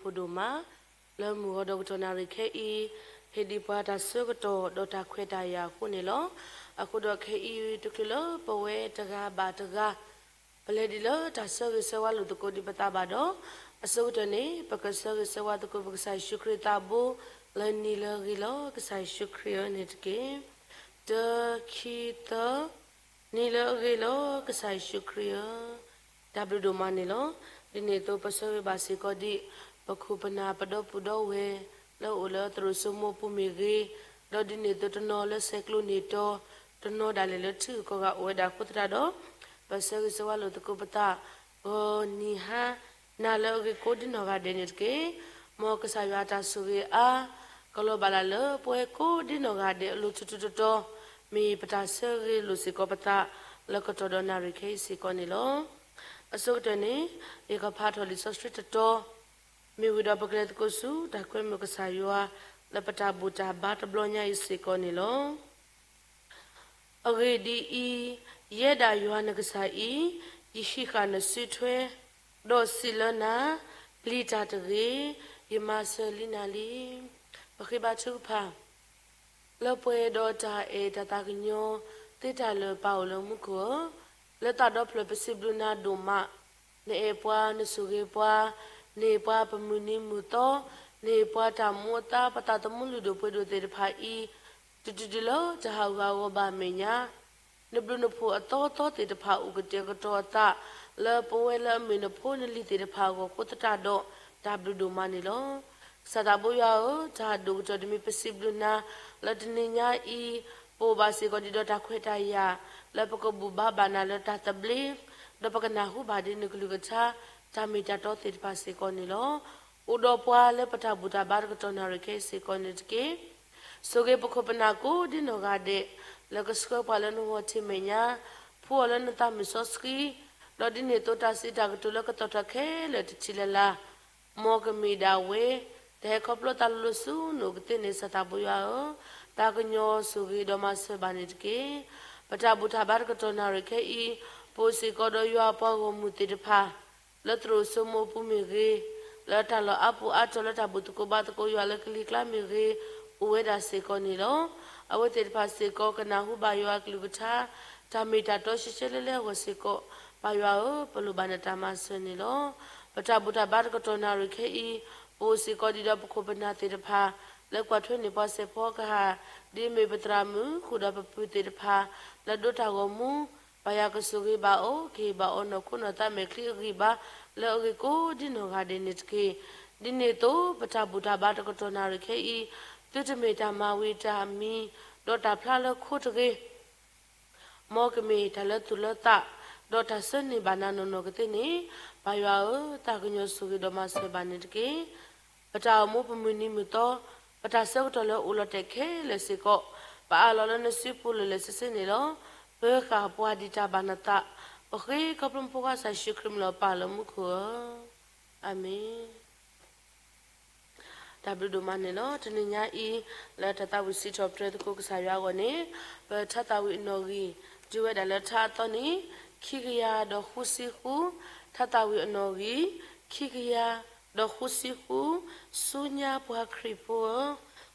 တၢ်ဘျုးဒိၣ်မး, လၢမုၢ်ဂီၤဒီးကတီၢ်နၣ်ရံၣ်ခဲအံၤ, ဟ့ၣ်ဒံးပှၤတၢ်ဆၢကတီၢ်ဒီးတၢ်ခွဲးတၢ်ယာ်အဃိန့ၣ်လီၤ. အဃိဒီးခဲအံၤ တချုးလၢပဝဲတဂၤဘၣ်တဂၤ ပလဲၤဒ်လၢတၢ်ဆၢဂ့ၤဆၢဝါလိာ်သကိးဒံးပသးဘၣ်ဒီး, အဆိကတၢၢ်န့ၣ် ပကဆၢဂ့ၤဆၢဝါသကိးပကစၢ်ယ့ၣ်ၡူးခရံာ်သးဘိ လၢနံၤလၢအဂ့ၤလီၤ. ကစၢ်ယ့ၣ်ၡူးခရံာ်ဧၢန့ၣ်တက့ၢ်. တၢ ခံ သၢ, နံၤလၢအဂ့ၤလီၤ ကစၢ်ယ့ၣ်ၡူးခရံာ်ဧၢ, တၢ်ဘျုးဒိၣ်မးန့ၣ်လီၤ. ဒ်န့ၣ်အသိးပဆၢဂ့ၤဘၣ်စ့ၢ်ကီးဒံး ပခိၣ်ပနၢ်ပဒီပုၢ်ဒီဝဲၢ် လၢအအိၣ်လၢသရိာ်စိမိအပူၤမ့ၢ်ဂ့ၤ, ဒီးဒ်န့ၣ်အသိးတနီၤလၢဆဲးကျိးန့ၢ်တီၤ, တနီၤဒၣ်လဲာ်လၢထံဂုၤကီၢ်ဂၤအိၣ်ဝဲဒၣ်အဃိသတးဒီး, ပဆၢဂ့ၤဆၢဝါလိာ်သကိးပသး ဂီၤနံၤဟါနၤလၢအဂ့ၤကိးဒ်နီၢ်ဂၤဒဲးန့ၣ်တက့ၢ်. မ်ကစၢ်ယွၤအတၢ်ဆိၣ်ဂ့ၤအါ ကလီၤဘၣ်လၢပဝဲကိးဒ်နီၢ်ဂၤဒဲးအလိၤထူထူတီတီ, မ့ၢ်ပတၢ်ဆၢဂ့ၤလိာ်စ့ၢ်ကီးပသး လၢကတီၢ်ဒီးနၣ်ရံၣ်ခဲအံၤစ့ၢ်ကီးန့ၣ်လီၤ. အဆိကတၢၢ်န့ၣ် ယကဖးထီၣ်လံာ်စီဆှံတတီၤ, မ့ၢ်ဝံၤဒီးပကလဲၤသကိးဆူတၢ်ကွဲမုာ်ကစၢ်ယွၤ လၢပတၢ်ဘူၣ်တၢ်ဘါတဘျီညါအံၤစ့ၢ်ကီးန့ၣ်လီၤ. အဂ့ၢ်ဒ်အံၤ, ယဲဒၣ်ယွၤနကစၢ်အံၤ, ယဟံးဃာ်နစုထွဲ, ဒီးစံးလၢနၤ, ပျံၤတၢ်တဂ့ၤ, ယမၤစၢၤလံနၤလံ. ပဃ့ဘါထုကဖၣ်, လၢပှဲၤဒီးတၢ်အဲၣ်တၢ်သးကညီၤသ့တၢ်လၢာ် ပၢ်အိၣ်လၢမူခိၣ်ဧၢ, လၢသးဒီဖျၢၣ်ပစံးဘျုးနၤဒိၣ်မး, နအဲၣ်ပှၤ နဆိၣ်ဂ့ၤပှၤ, နဟ့ၣ်ပှၤပမုၢ်နံၤမုၢ်သီ, နဟ့ၣ်ပှၤတၢ်မူအသါ ပသးသမူလုၢ်ဒိၣ်ပှ့ၤဒိၣ်သ့ၣ်တဖၣ်အံၤ, တုၤတုၤဒံးလၢတၢ်ဟးဂူာ်ဟးဂီၤဘၣ်အမဲာ်ညါ နဘျုးနဖှိၣ်အသီသီသ့ၣ်တဖၣ်အိၣ်ကတဲာ်ကတီၤအသး လၢပဝဲလၢအမ့ၢ်နဖိနလံၤသ့ၣ်တဖၣ်အဂီၢ်အဃိသတးဒီး တၢ်ဘျုးဒိၣ်မးန့ၣ်လီၤ. ကစၢ်သးဘိယွၤဧၢ, တၢ်ဒိၣ်ကတၢၢ်တမံၤပစံးဘျုးနၤ လၢတနံၤညါအံၤ ပအိၣ်ဘၣ်စ့ၢ်ကီးဒံးဒီးတၢ်ခွဲးတၢ်ယာ် လၢပကဘူၣ်ဘါဘၣ်နၤလၢတၢ်သဘျ့, ဒီးပကနၢ်ဟူဘၣ်ဒံးနကလုၢ်ကထါ တၢ်မ့ၢ်တၢ်တီသ့ၣ်တဖၣ်စ့ၢ်ကီးန့ၣ်လီၤ. အိၣ်ဒီးပှၤလၢပတၢ်ဘူၣ်တၢ်ဘါတကတီၢ်နၣ်ရံၣ်ခဲအံၤစ့ၢ်ကီးန့ၣ်တက့ၢ်. ဆိၣ်ဂ့ၤပခိၣ်ပနၢ်ကိးဒ်နီၢ်ဂၤဒဲး လၢကဆှၢပှၤလၢနဂီၢ်ထံးမဲာ်ညါ, ဖှူအီၤလၢနသးမုၢ်စီဆှံ, ဒီးဒ်န့ၣ်အသိးတၢ်စံးတၢ်ကတိၤလၢကတီၢ်ထီၣ်ခဲလၢာ်တထံၣ်လၢ်လၢ် မ်ကမ့ၢ်ဒၣ်ဝဲ တၢ်ဟဲခီဖျိသးလိၤလိၤဆူနအိၣ်ကသ့န့ၣ် ကစၢ်သးဘိယွၤဧၢ, သးကညီၤဆိၣ်ဂ့ၤဒီးမၤစၢၤဘၣ်န့ၣ်တက့ၢ်. ပတၢ်ဘူၣ်တၢ်ဘါတကတီၢ်နၣ်ရံၣ်ခဲအံၤ ပအိၣ်စ့ၢ်ကီးဒီးယွၤအပှၤဂီၢ်မုၢ်သ့ၣ်တဖၣ် လၢသရိာ်စိမိအပူၤမ့ၢ်ဂ့ၤ, လၢတၢ်လီၢ်အါပူၤအါတီၤလၢတၢ်ဘူၣ်သကိးဘါသကိးယွၤလၢကလံၤကျါမ့ၢ်ဂ့ၤ, အိၣ်ဝဲဒၣ်စ့ၢ်ကီးန့ၣ်လီၤ. အဝဲသ့ၣ်တဖၣ်စ့ၢ်ကီးကနၢ်ဟူဘၣ်ယွၤအကလုၢ်ကထါ တၢ်မ့ၢ်တၢ်တီရှဲရှဲလၢလၢအဂီၢ်စ့ၢ်ကီး, ပၢ်ယွၤဧၢ, ပလိၣ်ဘၣ်နတၢ်မၤစၢၤန့ၣ်လီၤ. ပတၢ်ဘူၣ်တၢ်ဘါတကတီၢ်နၣ်ရံၣ်ခဲအံၤ ပအိၣ်စ့ၢ်ကီးဒံးဒီးပခိၣ်ပနၢ်သ့ၣ်တဖၣ် လၢကွၢ်ထွဲန့ၢ်ပှၤစဲးဖီကဟၣ် ဒ်အမ့ၢ်ပသရၣ်မုၣ် ဃုာ်ဒီးပပုၢ်သ့ၣ်တဖၣ် လၢဒိးတၢ်ဂီၤမူ, ပၢ်ယွၤကဆိၣ်ဂ့ၤဘၣ်အီၤ, ကဟ့ၣ်ဘၣ်အီၤနီၢ်ခိနီၢ်သးမဲာ်ချံအဂံၢ်ဘါ လၢအဂ့ၤကိးဒ်နီၢ်ဂၤဒဲးန့ၣ်တက့ၢ်. ဒ်န့ၣ်အသိး ပတၢ်ဘူၣ်တၢ်ဘါတကတီၢ်နၣ်ရံၣ်ခဲအံၤ သုတမ့ၢ်တၢ်မၤဝံၤတၢ်မံၤ ဒီးတၢ်ဖျါလၢခိတဂ့ၤ မ်ကမ့ၢ်တၢ်လၢသူၣ်လၢသး ဒီးတၢ်ဆၢန့ၢ်ဘၣ်နၤနီၢ်နီၢ်ကသ့န့ၣ်, ပၢ်ယွၤဧၢ, သးကညီၤဆိၣ်ဂ့ၤဒီးမၤစၢၤဘၣ်န့ၣ်တက့ၢ်. ပတၢ်အိၣ်မူပမုၢ်နံၤမုၢ်သီ, ပတၢ်ဆၢကတီၢ်လၢအိၣ်လီၤတဲာ်ခဲလၢာ်စ့ၢ်ကီး, ပအးလီၤလၢနစုပူၤလၢာ်လၢာ်ဆ့ဆ့န့ၣ်လီၤ. ပၢၤဃာ်ပှၤဒ်တၢ်ဘၣ်နသး, ပဃ့ခီဖျိမူဖိခွါကစၢ်ယ့ၣ်ၡူးခရံာ်မံၤလီၤပၢ်လၢမူခိၣ်ဧၢ, အၤမ့ၣ်. တၢ်ဘျုးဒိၣ်မးန့ၣ်လီၤ. တနံၤညါအံၤ လၢတၢ်သးဝံၣ်စံးထီၣ်ပတြၢၤသကိးကစၢ်ယွၤအဂီၢ်န့ၣ်, ပထါသးဝံၣ်အနီၣ်ဂံၢ် တုၤဝဲဒၣ်လၢထါအသီန့ၣ်, ခံကယၤဒီးဃုဆံဃု, ထါသးဝံၣ်အနီၣ်ဂံၢ် ခံကယၤဒီးဃုဆံဃု, ဆူညါပှၤခရံာ်ဖိဧၢ,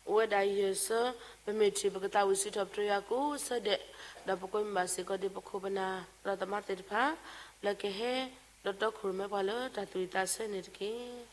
အိၣ်ဝဲဒၣ်ယဲၢ်ဆၢ, ပမ့ၢ်ထံၣ်ပကသးဝံၣ်စံးထီၣ်ပတြၢၤယွၤကိးဆၢဒဲး, ဒီးပကွဲမုာ်ဘၣ်စ့ၢ်ကီးဒံးပခိၣ်ပနၢ် သရၣ်သမါသ့ၣ်တဖၣ်, လၢကဟဲ ဒီးတီခိၣ်ရိၣ်မဲပှၤလၢတၢ်သူၣ်ဝံၣ်သးဆၢန့ၣ်တက့ၢ်.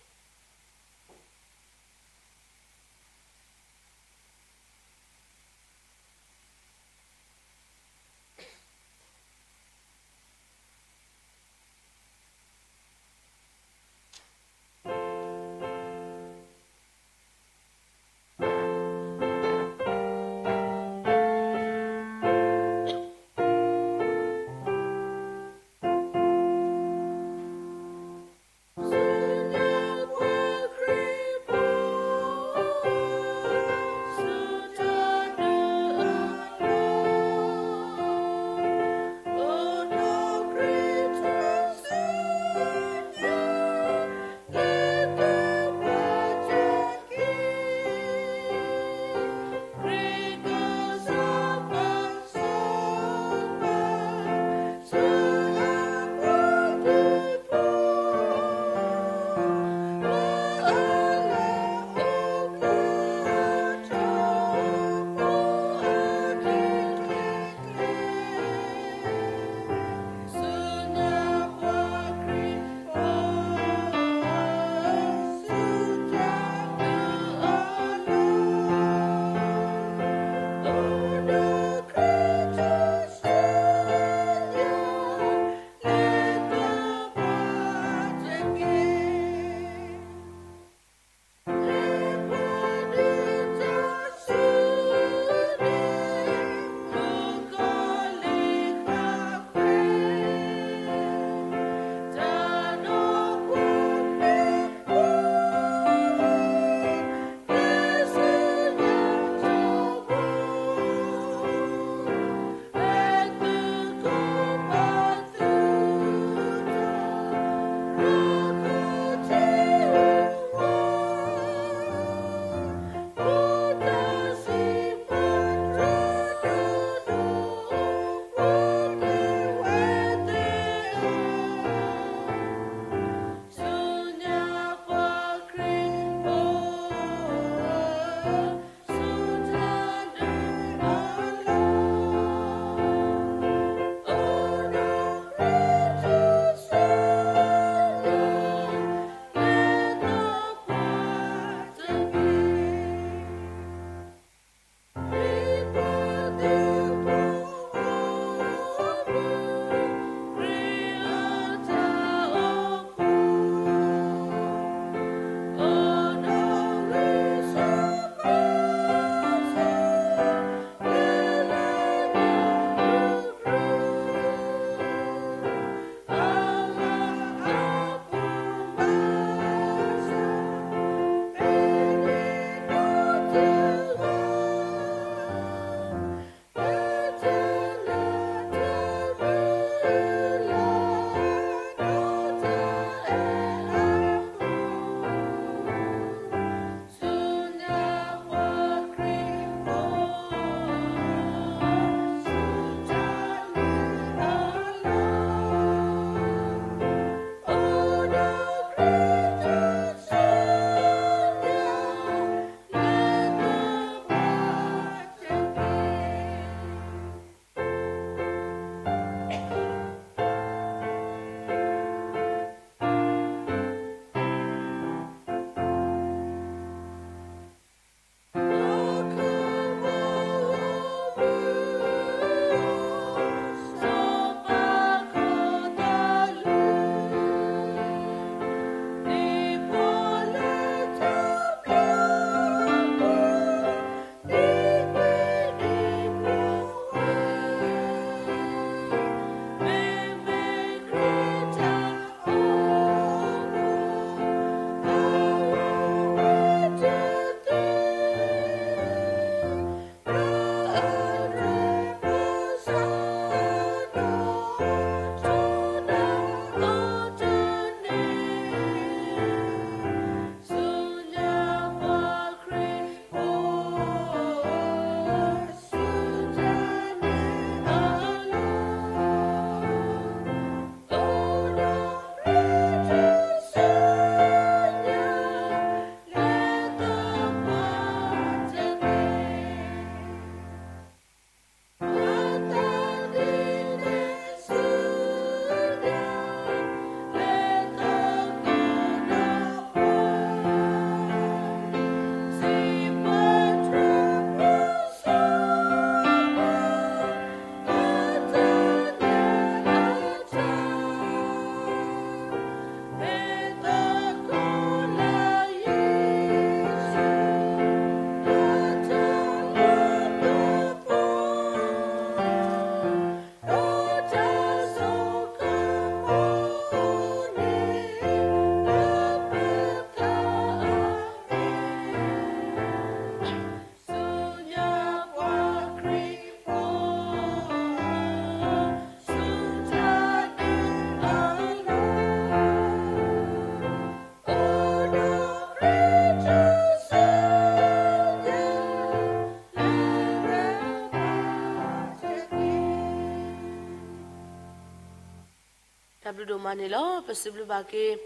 ဒိၣ်မးန့ၣ်လီၤ. ပစံးဘျုးဘၣ်က့ၤ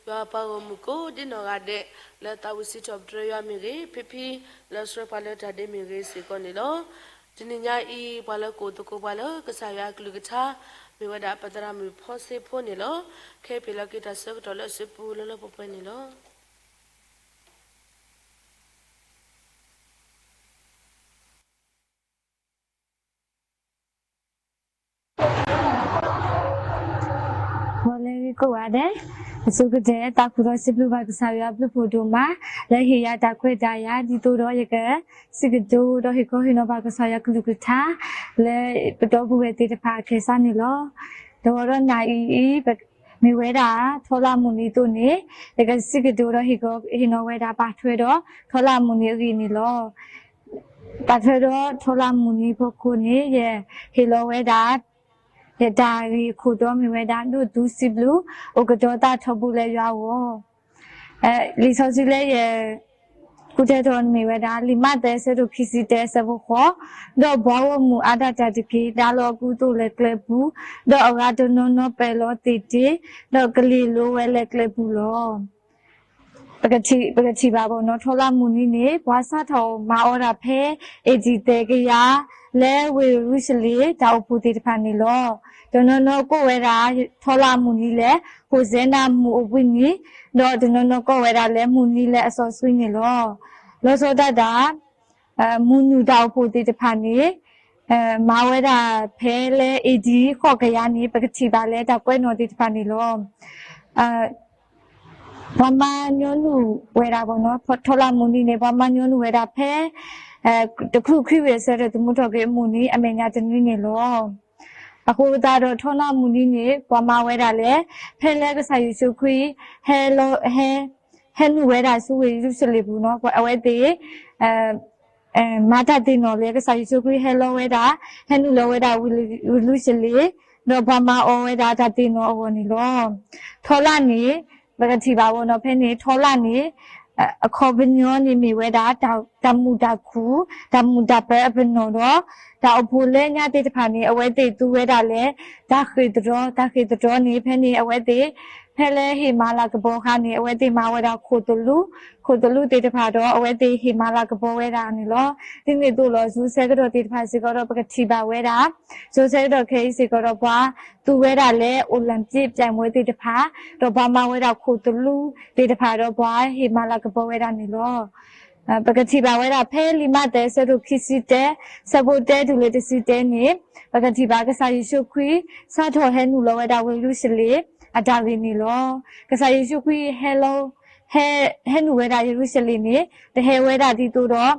ယွၤပှၤဂီၢ်မုၢ်ကိးဒ်နီၢ်ဂၤဒဲး လၢသးဝံၣ်စံးထီၣ်ပတြၢၤယွၤမ့ၢ်ဂ့ၤ, ဖံဖံ လၢဆှၢပှၤလၢတၢ်ဒဲးမ့ၢ်ဂ့ၤစ့ၢ်ကီးန့ၣ်လီၤ. တနံၤညါအံၤ ပှၤလၢကအိၣ်သကိးပှၤလၢကစၢ်ယွၤအကလုၢ်ကထါ မ့ၢ်ဝဲဒၣ်ပသရၣ်မုၣ်ဖီစ့ဖိန့ၣ်လီၤ. ခဲအံၤပဟ့ၣ်လီၤက့ၤတၢ်ဆၢကတီၢ်လၢအစုပူၤလၢလၢပှဲၤပှဲၤန့ၣ်လီၤ. ဂီၤလၢအဂ့ၤကိးဂၤဒဲး, အဆိကတၢၢ် သးခုဒီးစံးဘျုးဘၣ်ကစၢ်ယွၤအဘျုးဖှိၣ်ဒိၣ်မး လၢဟ့ၣ်ယၤတၢ်ခွဲးတၢ်ယာ် ဒ်သိးဒီးယက စံးကတိၤဒီးဟ့ၣ်ခီဟ့ၣ်နီၤဘၣ်ကစၢ်ယွၤကလုၢ်ကထါ လၢပဒီပုၢ်ဝဲၢ်သ့ၣ်တဖၣ်အကဲစးန့ၣ်လီၤ. ဒီးဝဲဒီးနၤအံၤအံၤ မ့ၢ်ဝဲဒၣ် ထီလၣ်မုၢ်နံၤအသိးန့ၣ် ယကစံးကတိၤဒီးဟ့ၣ်ခီ ဟ့ၣ်နီၤဝဲဒၣ် ပာ်ထွဲဒီး ထီလၣ်မုၢ်နံၤအဂ့ၢ်န့ၣ်လီၤ. ပာ်ထွဲဒီးထီလၣ်မုၢ်နံၤအဖီခိၣ်န့ၣ် ယဟ့ၣ်လီၤဝဲဒၣ် ယတၢ်ဂ့ၢ်အခိၣ်တီမ့ၢ်ဝဲဒၣ် ဒိးသူစံးဘျုး အိၣ်ကတီၤသးထီဘိလၢယွၤအဂီၢ်. လံာ်စီဆှံလၢယ ကူၣ်တဲထီၣ်မ့ၢ်ဝဲဒၣ် လံာ်မးသဲအဆၢဒိၣ်ခံဆံတၢ အဆၢဖိဃိး, ဒီးပှၤဂီၢ်မုၢ်အါဒၣ်တၢ်တက့ၢ် ဒါလီၤအကူအသိးလၢကျဲပူၤ, ဒီးအဂၤတနီၤနီၤပဲာ်လီၤသ့ၣ်တ့ၢ်, ဒီးကလ့ၤလိၤဝဲလၢကျဲပူၤလီၤ. ပကထံၣ် ပကထံၣ်ဘၣ်ဘၣ်နီၤ ထီလၣ်မုၢ်နံၤန့ၣ် ပှၤစးထီၣ်မၤအီၤဒၣ်ဖဲ A.D သၢကယၤ လၢဝ့ၢ်ယရူၤၡလ့ၣ် တၢ်အိၣ်ဖှိၣ်သ့ၣ်တဖၣ်န့ၣ်လီၤ. တနီၤနီၤကိးဝဲဒၣ် ထီလၣ်မုၢ်နံၤလၢ ဟိၣ်စဲနၤမုၢ်အိၣ်ဘှံးနံၤ, ဒီးတနီၤနီၤကိးဝဲဒၣ်လၢမုၢ်နံၤလၢအစီဆှံန့ၣ်လီၤ. လီၤဆီဒၣ်တၢ် မုၢ်နုာ်တၢ်အိၣ်ဖှိၣ်သ့ၣ်တဖၣ်န့ၣ် မၤဝဲဒၣ်ဖဲလၢ A.D ဃိးကယၤန့ၣ် ပကထံၣ်ဘၣ်လၢတၢ်ကွဲးနီၣ်သ့ၣ်တဖၣ်န့ၣ်လီၤ. ပှၤမၤညီနုၢ်ဝဲဒၣ်ဘၣ်နီၤ ထီလၣ်မုၢ်နံၤန့ၣ် ပှၤမၤညီနုၢ်ဝဲဒၣ်ဖဲ တချုးခွံဝ့ၢ်အဆၢထၢၣ်သမူထီၣ်က့ၤအမုၢ်နံၤ အမဲာ်ညါတနွံန့ၣ်လီၤ. အဃိသတးဒီးထီလၣ်မုၢ်နံၤန့ၣ် ပှၤမၤဝဲဒၣ်လဲၣ်, ဖဲလၢကစၢ်ယ့ၣ်ၡူးခရံာ် ဟဲလီၤ ဟဲ ဟဲနုာ်ဝဲဒၣ်ဆူဝ့ၢ်ယရူၤၡလ့ၣ်ပူၤနီၤ အဝဲသ့ၣ် မၤတၢ်သ့ၣ်နီၣ်လၢကစၢ်ယ့ၣ်ၡူးခရံာ်ဟဲလီၤဝဲဒၣ်, ဟဲနုာ်လီၤဝဲဒၣ်ဝ့ၢ်ယရူၤၡလ့ၣ်, ဒီးပှၤမၤအီၤဝဲဒၣ်တၢ်သ့ၣ်နီၣ်အဂီၢ်န့ၣ်လီၤ. ထီလၣ်န့ၣ် ပကထံၣ်ဘၣ်ဝဲနီၤ ဖဲန့ၣ် ထီလၣ်န့ၣ် အခီပညီန့ၣ်မ့ၢ်ဝဲဒၣ် တၢ်မုာ်တၢ်ခုၣ်, တၢ်မုာ်တၢ်ပၢၤအပနီၣ်ဒီး တၢ်အိၣ်ဖှိၣ်လၢညါသ့ၣ်တဖၣ်န့ၣ် အဝဲသ့ၣ်သူဝဲဒၣ်လၢ တၢ်ဃ့ၢ်သတြီ, တၢ်ဃ့ၢ်သတြီန့ၣ် ဖဲန့ၣ် အဝဲသ့ၣ် ဖဲလၢဟ့ၣ်မၤလၤကပီၤအခါန့ၣ် အဝဲသ့ၣ်မၤဝဲဒၣ်ခိၣ်သလုး, ခိၣ်သလုးသ့ၣ်တဖၣ်ဒီး အဝဲသ့ၣ်ဟ့ၣ်မၤလၤကပီၤဝဲဒၣ်န့ၣ်လီၤ. ဒ်န့ၣ်အသိးလီၤ ယိၤဆၢကတီၢ်သ့ၣ်တဖၣ်စ့ၢ်ကီးဒီး ပကထံၣ်ဘၣ်ဝဲဒၣ် ယိၤဆၢကတီၢ်ခဲအံၤစ့ၢ်ကီးဒီး ပှၤသူဝဲဒၣ်လၢ အိၣ်လၣ်ပံၣ် ပြိုင်ပွဲသ့ၣ်တဖၣ်, ဒီးပှၤမၤဝဲဒၣ်ခိၣ်သလုးသ့ၣ်တဖၣ်ဒီး ပှၤဟ့ၣ်မၤလၤကပီၤဝဲဒၣ်န့ၣ်လီၤ. ပကထံၣ်ဘၣ်ဝဲဒၣ်ဖဲလံာ်မးသဲအဆၢဒိၣ်ခံဆံတၢ ဆၢဖိတၢတုၤလၢတဆံတၢန့ၣ် ပကထံၣ်ဘၣ်ကစၢ်ယ့ၣ်ၡူးခရံာ် စးထီၣ်ဟဲနုာ်လီၤဝဲဒၣ်ဝ့ၢ်ယရူၤၡလ့ၣ် အတၢ်ဂ့ၢ်န့ၣ်လီၤ. ကစၢ်ယ့ၣ်ၡူးခရံာ်ဟဲလီၤ ဟဲ ဟဲနုာ်ဝဲဒၣ်ယရူၤၡလ့ၣ်န့ၣ် တဟဲဝဲဒၣ်ဒ်သိးဒီး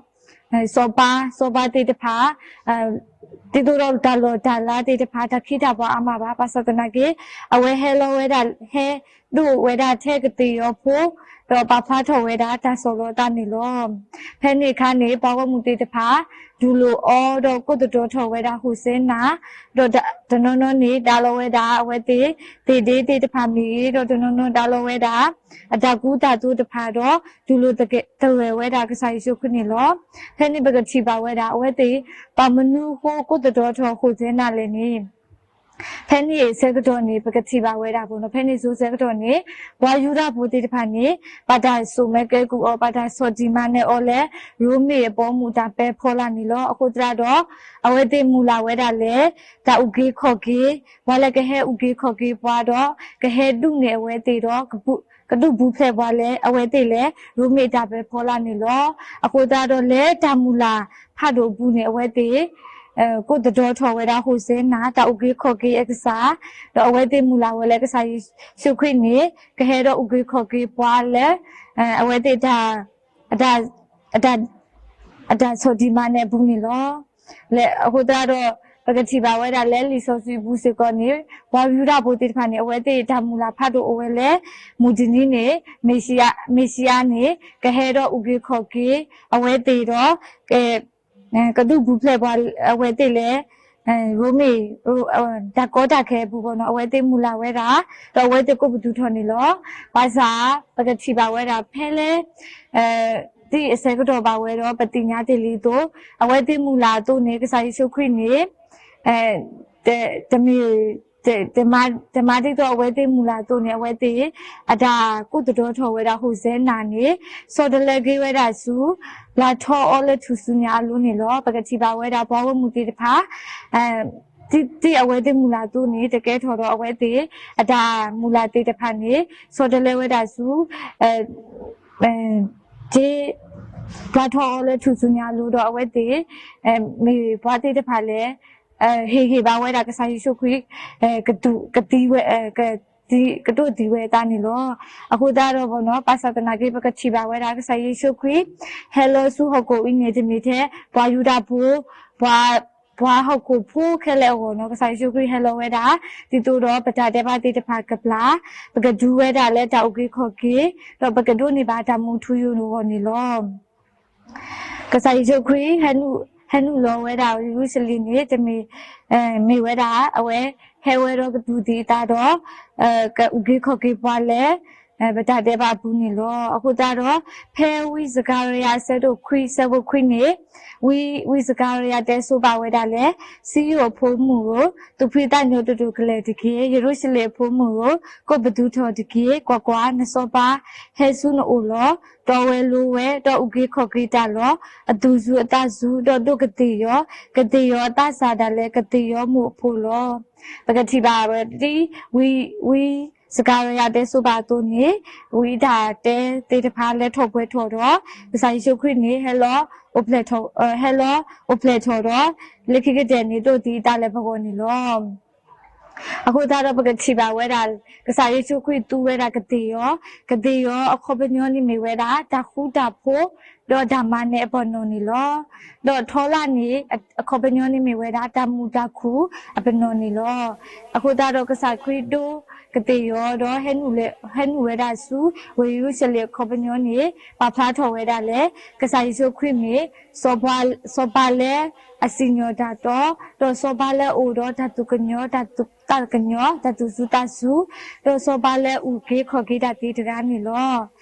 စီၤပၤ စီၤပၤသ့ၣ်တဖၣ် ဒ်သိးဒီးတၢ်လီၢ်တၢ်လၤသ့ၣ်တဖၣ် တၢ်ခ့တၢ်ပှၤအါမးဘၣ်. ဘၣ်ဆၣ်သနာ်က့ အဝဲဟဲလီၤဝဲဒၣ် ဟဲဒိၣ်ဝဲဒၣ်ထဲကသ့ၣ်ယီၤဖိ ဒီးပာ်ဖျါထီၣ်ဝဲဒၣ်တၢ်ဆီၣ်လီၤအသးန့ၣ်လီၤ. ဖဲန့ၣ်အခါန့ၣ် ပှၤဂီၢ်မုၢ်သ့ၣ်တဖၣ် တူၢ်လိာ်အီၤဒီးကိးသတြီထီၣ်ဝဲဒၣ်ဟိၣ်စဲနၤ, ဒီးတနီၤနီၤန့ၣ် ဒါလီၤဝဲဒၣ်အဝဲသ့ၣ် သ့ၣ်ဒ့သ့ၣ်တဖၣ်မ့ၢ်ဂ့ၤ, ဒီးတနီၤနီၤဒါလီၤဝဲဒၣ် အတၢ်ကူတၢ်သိးတဖၣ်ဒီး တူၢ်လိာ်သဂၢၢ်ဝဲဒၣ်ကစၢ်ယ့ၣ်ၡူးခရံာ်န့ၣ်လီၤ. ဖဲန့ၣ်ပကထံၣ်ဘၣ်ဝဲဒၣ် အဝဲသ့ၣ် ဘၣ်မနုၤအဃိကိးသတြီထီၣ်ဟိၣ်စဲနၤလဲၣ်န့ၣ် ဖဲန့ၣ်အဆၢကတီၢ်န့ၣ် ပကထံၣ်ဘၣ်ဝဲဒၣ်ဘၣ်နီၤ ဖဲန့ၣ်အဆၢကတီၢ်န့ၣ် ပှၤယူဒၤဖိသ့ၣ်တဖၣ်န့ၣ် ဘၣ်တၢ်စိာ်မဲာ်ကဲကုၢ်အီၤ ဘၣ်တၢ်ဆီၣ်တံၢ်မၤနၢၤအီၤလၢ ရိမ့ၤအဘီအမုၢ်တၢ်ပၢဖီလာ်န့ၣ်လီၤ. အဃိသတးဒီး အဝဲသ့ၣ်မုၢ်လၢ်ဝဲဒၣ်လၢ တၢ်အုၣ်က့ၤခီၣ်က့ၤ ပှၤလၢကဟဲအုၣ်က့ၤခီၣ်က့ၤပှၤဒီး ကဟဲဒုးနဲၣ်အဝဲသ့ၣ်ဒီး ကဒုးပူၤဖျဲးပှၤလၢအဝဲသ့ၣ်လၢ ရိမ့ၤအတၢ်ပၢဖီလာ်န့ၣ်လီၤ. အဃိသတးဒီးလၢတၢ်မုၢ်လၢ်ဖးဒိၣ်အပူၤန့ၣ် အဝဲသ့ၣ် ကိးသတြီထီၣ်ဝဲဒၣ်ဟိၣ်စဲနၤ တၢ်အုၣ်က့ၤခီၣ်က့ၤအကစၢ်, ဒီးအဝဲသ့ၣ်မုၢ်လၢ်ဝဲလၢကစၢ်ယ့ၣ်ၡူးခရံာ်န့ၣ် ကဟဲဒီးအုၣ်က့ၤခီၣ်က့ၤပှၤလၢ အဝဲသ့ၣ် အတၢ် အတၢ်ဆီၣ်တံၢ်မၤနၢၤအပူၤန့ၣ်လီၤ. လၢအဃိသတးဒီး ပကထံၣ်ဘၣ်ဝဲဒၣ်လၢလံာ်စီဆှံအပူၤစ့ၢ်ကီးန့ၣ် ပှၤယူဒၤဖိသ့ၣ်တဖၣ်န့ၣ် အဝဲသ့ၣ်တၢ်မုၢ်လၢ်ဖးဒိၣ်အိၣ်ဝဲလၢ မုၢ်တနံၤန့ၣ် မ့ၣ်ၡံအၤန့ၣ် ကဟဲဒီးအုၣ်က့ၤခီၣ်က့ၤ အဝဲသ့ၣ်ဒီး က ကဒုးပူၤဖျဲးပှၤအဝဲသ့ၣ်လၢ ရိမ့ၤ တၢ်ကီတၢ်ခဲအပူၤဘၣ်နီၤ အဝဲသ့ၣ်မုၢ်လၢ်ဝဲဒၣ် ဒီးအဝဲသ့ၣ်ကိးပသူထီၣ်န့ၣ်လီၤ. ဘၣ်ဆၣ် ပကထံၣ်ဘၣ်ဝဲဒၣ်ဖဲလၢ သ့ၣ်အဆၢကတီၢ်ဘၣ်ဝဲဒီး ပသ့ၣ်ညါတ့ၢ်လံအသိး အဝဲသ့ၣ်မုၢ်လၢ်အသိးန့ၣ် ကစၢ်ယ့ၣ်ၡူးခရံာ်န့ၣ် တမ့ၢ် တမၤ တမၤဒ်သိးအဝဲသ့ၣ်မုၢ်လၢ်အသိးန့ၣ် အဝဲသ့ၣ် အတၢ်ကိးသဒၢထီၣ်ဝဲဒၣ် Hosanna န့ၣ် ဆီတလဲက့ၤဝဲဒၣ်ဆူ လါထီအီလၢထူၣ်စုညါအလိၤန့ၣ်လီၤ. ပကထံၣ်ဘၣ်ဝဲဒၣ်ပှၤဂီၢ်မုၢ်သ့ၣ်တဖၣ် ဒ်အဝဲသ့ၣ်မုၢ်လၢ်အသိးန့ၣ် တကဲထီၣ်ဒီးအဝဲသ့ၣ် အတၢ်မုၢ်လၢ်သ့ၣ်တဖၣ်န့ၣ် ဆီတလဲဝဲဒၣ်ဆူ ဒ် လါထီအီလၢထူၣ်စုညါအလိၤဒီးအဝဲသ့ၣ် မ့ၢ်ပှၤသ့ၣ်တဖၣ်လၢ ဟ့ၣ်ဂံၢ်ဘါဝဲဒၣ်ကစၢ်ယ့ၣ်ၡူးခရံာ် ကဒိးသံဝဲ ကဒိးသံဝဲအသးန့ၣ်လီၤ. အဃိသတးဒီးဘၣ်နီၤ ဘၣ်ဆၣ်သနာ်က့ ပကထံၣ်ဘၣ်ဝဲဒၣ်ကစၢ်ယ့ၣ်ၡူးခရံာ် ဟဲလီၤဆူဟီၣ်ခိၣ်အံၤန့ၣ် တမ့ၢ်ထဲပှၤယူဒၤဖိ ပှၤ ပှၤဟီၣ်ခိၣ်ဖိခဲလၢာ်အဂီၢ်နီၤ ကစၢ်ယ့ၣ်ၡူးခရံာ်ဟဲလီၤဝဲဒၣ် ဒ်သိးဒီးပတၢ်ဒဲးဘးသ့ၣ်တဖၣ်ကပျၢ် ပကဒူဝဲဒၣ်လၢတၢ်အုၣ်က့ၤခီၣ်က့ၤ ဒီးပကဒိးန့ၢ်ဘၣ်တၢ်မူထူယိာ်အဂီၢ်န့ၣ်လီၤ. ကစၢ်ယ့ၣ်ၡူးခရံာ် ဟဲနုာ်လီၤဝဲဒၣ်ယရူၤၡလ့ၣ်န့ၣ် တမ့ၢ် မ့ၢ်ဝဲဒၣ် အဝဲ ဟဲဝဲဒီးကတူၢ်သံအသးဒီး ကအုၣ်က့ၤခီၣ်က့ၤပှၤလၢ ပတၢ်ဒဲးဘးအပူၤန့ၣ်လီၤ. အဃိသတးဒီး ဖဲဝံစကၤရယၤအဆၢဒိၣ်ခွံ အဆၢဖိခွံန့ၣ် ဝံ ဝံစကၤရယၤတဲဆိပာ်ဝဲဒၣ်လၢ စံယိၣ်အဖိမုၣ်ဧၢ, သူၣ်ဖှံသးညီတဒိၣ်ကလဲာ်တက့ၢ်. ယရူၤၡလ့ၣ်အဖိမုၣ်ဧၢ, ကိးပသူထီၣ်တက့ၢ်. ကွၢ်ကွၢ်, နစီၤပၤဟဲဆူနအိၣ်လီၤ. တီဝဲလိၤဝဲ, ဒီးအုၣ်က့ၤခီၣ်က့ၤတၢ်လီၤ. အသူၣ်စူၤအသးစူၤ, ဒီးဒိးကသ့ၣ်ယီၤ, ကသ့ၣ်ယီၤအသးစၢ်ဒၣ်လဲာ်ကသ့ၣ်ယီၤမူးအဖိလီၤ. ပကထံၣ်ဘၣ်ဝဲဒ် ဝံ ဝံစကၤရယၤတဲဆိပာ်အသိးန့ၣ် ဝံတၢ်တဲသ့ၣ်တဖၣ်လဲၤထီၣ်ပှဲၤထီၣ်ဒီး ကစၢ်ယ့ၣ်ၡူးခရံာ်န့ၣ် ဟဲလီၤအိၣ်ဖျဲၣ်ထီၣ် ဟဲလီၤအိၣ်ဖျဲၣ်ထီၣ်ဒီး လၢခံကတၢၢ်န့ၣ် ဒိးသံအသးလၢပဂီၢ်န့ၣ်လီၤ. အဃိသတးဒီးပကထံၣ်ဘၣ်ဝဲဒၣ် ကစၢ်ယ့ၣ်ၡူးခရံာ်သူဝဲဒၣ်ကသ့ၣ်ယီၤ, ကသ့ၣ်ယီၤအခီပညီန့ၣ်မ့ၢ်ဝဲဒၣ် တၢ်ဃူတၢ်ဖိး ဒီးတၢ်မၤနၢၤအပနီၣ်န့ၣ်လီၤ. ဒီးထီလၣ်န့ၣ် အခီပညီန့ၣ်မ့ၢ်ဝဲဒၣ် တၢ်မုာ်တၢ်ခုၣ်အပနီၣ်န့ၣ်လီၤ. အဃိသတးဒီးကစၢ်ခရံာ်ဒိးကသ့ၣ်ယီၤဒီး ဟဲနုာ်ဝဲဒၣ်ဆူ ဝ့ၢ်ယရူၤၡလ့ၣ်အခီပညီန့ၣ် ပာ်ဖျါထီၣ်ဝဲဒၣ်လၢ ကစၢ်ယ့ၣ်ၡူးခရံာ်မ့ၢ် စီၤပၤလၢအစံၣ်ညီၣ်တၢ်တီ, ဒီးစီၤပၤလၢအအိၣ်ဒီးတၢ်သူၣ်ကညီၤ တၢ်သူၣ်ကညီၤ တၢ်သူၣ်စူၤသးစူၤ, ဒီးစီၤပၤလၢအအုၣ်က့ၤခီၣ်က့ၤတၢ်သ့တဂၤန့ၣ်လီၤ.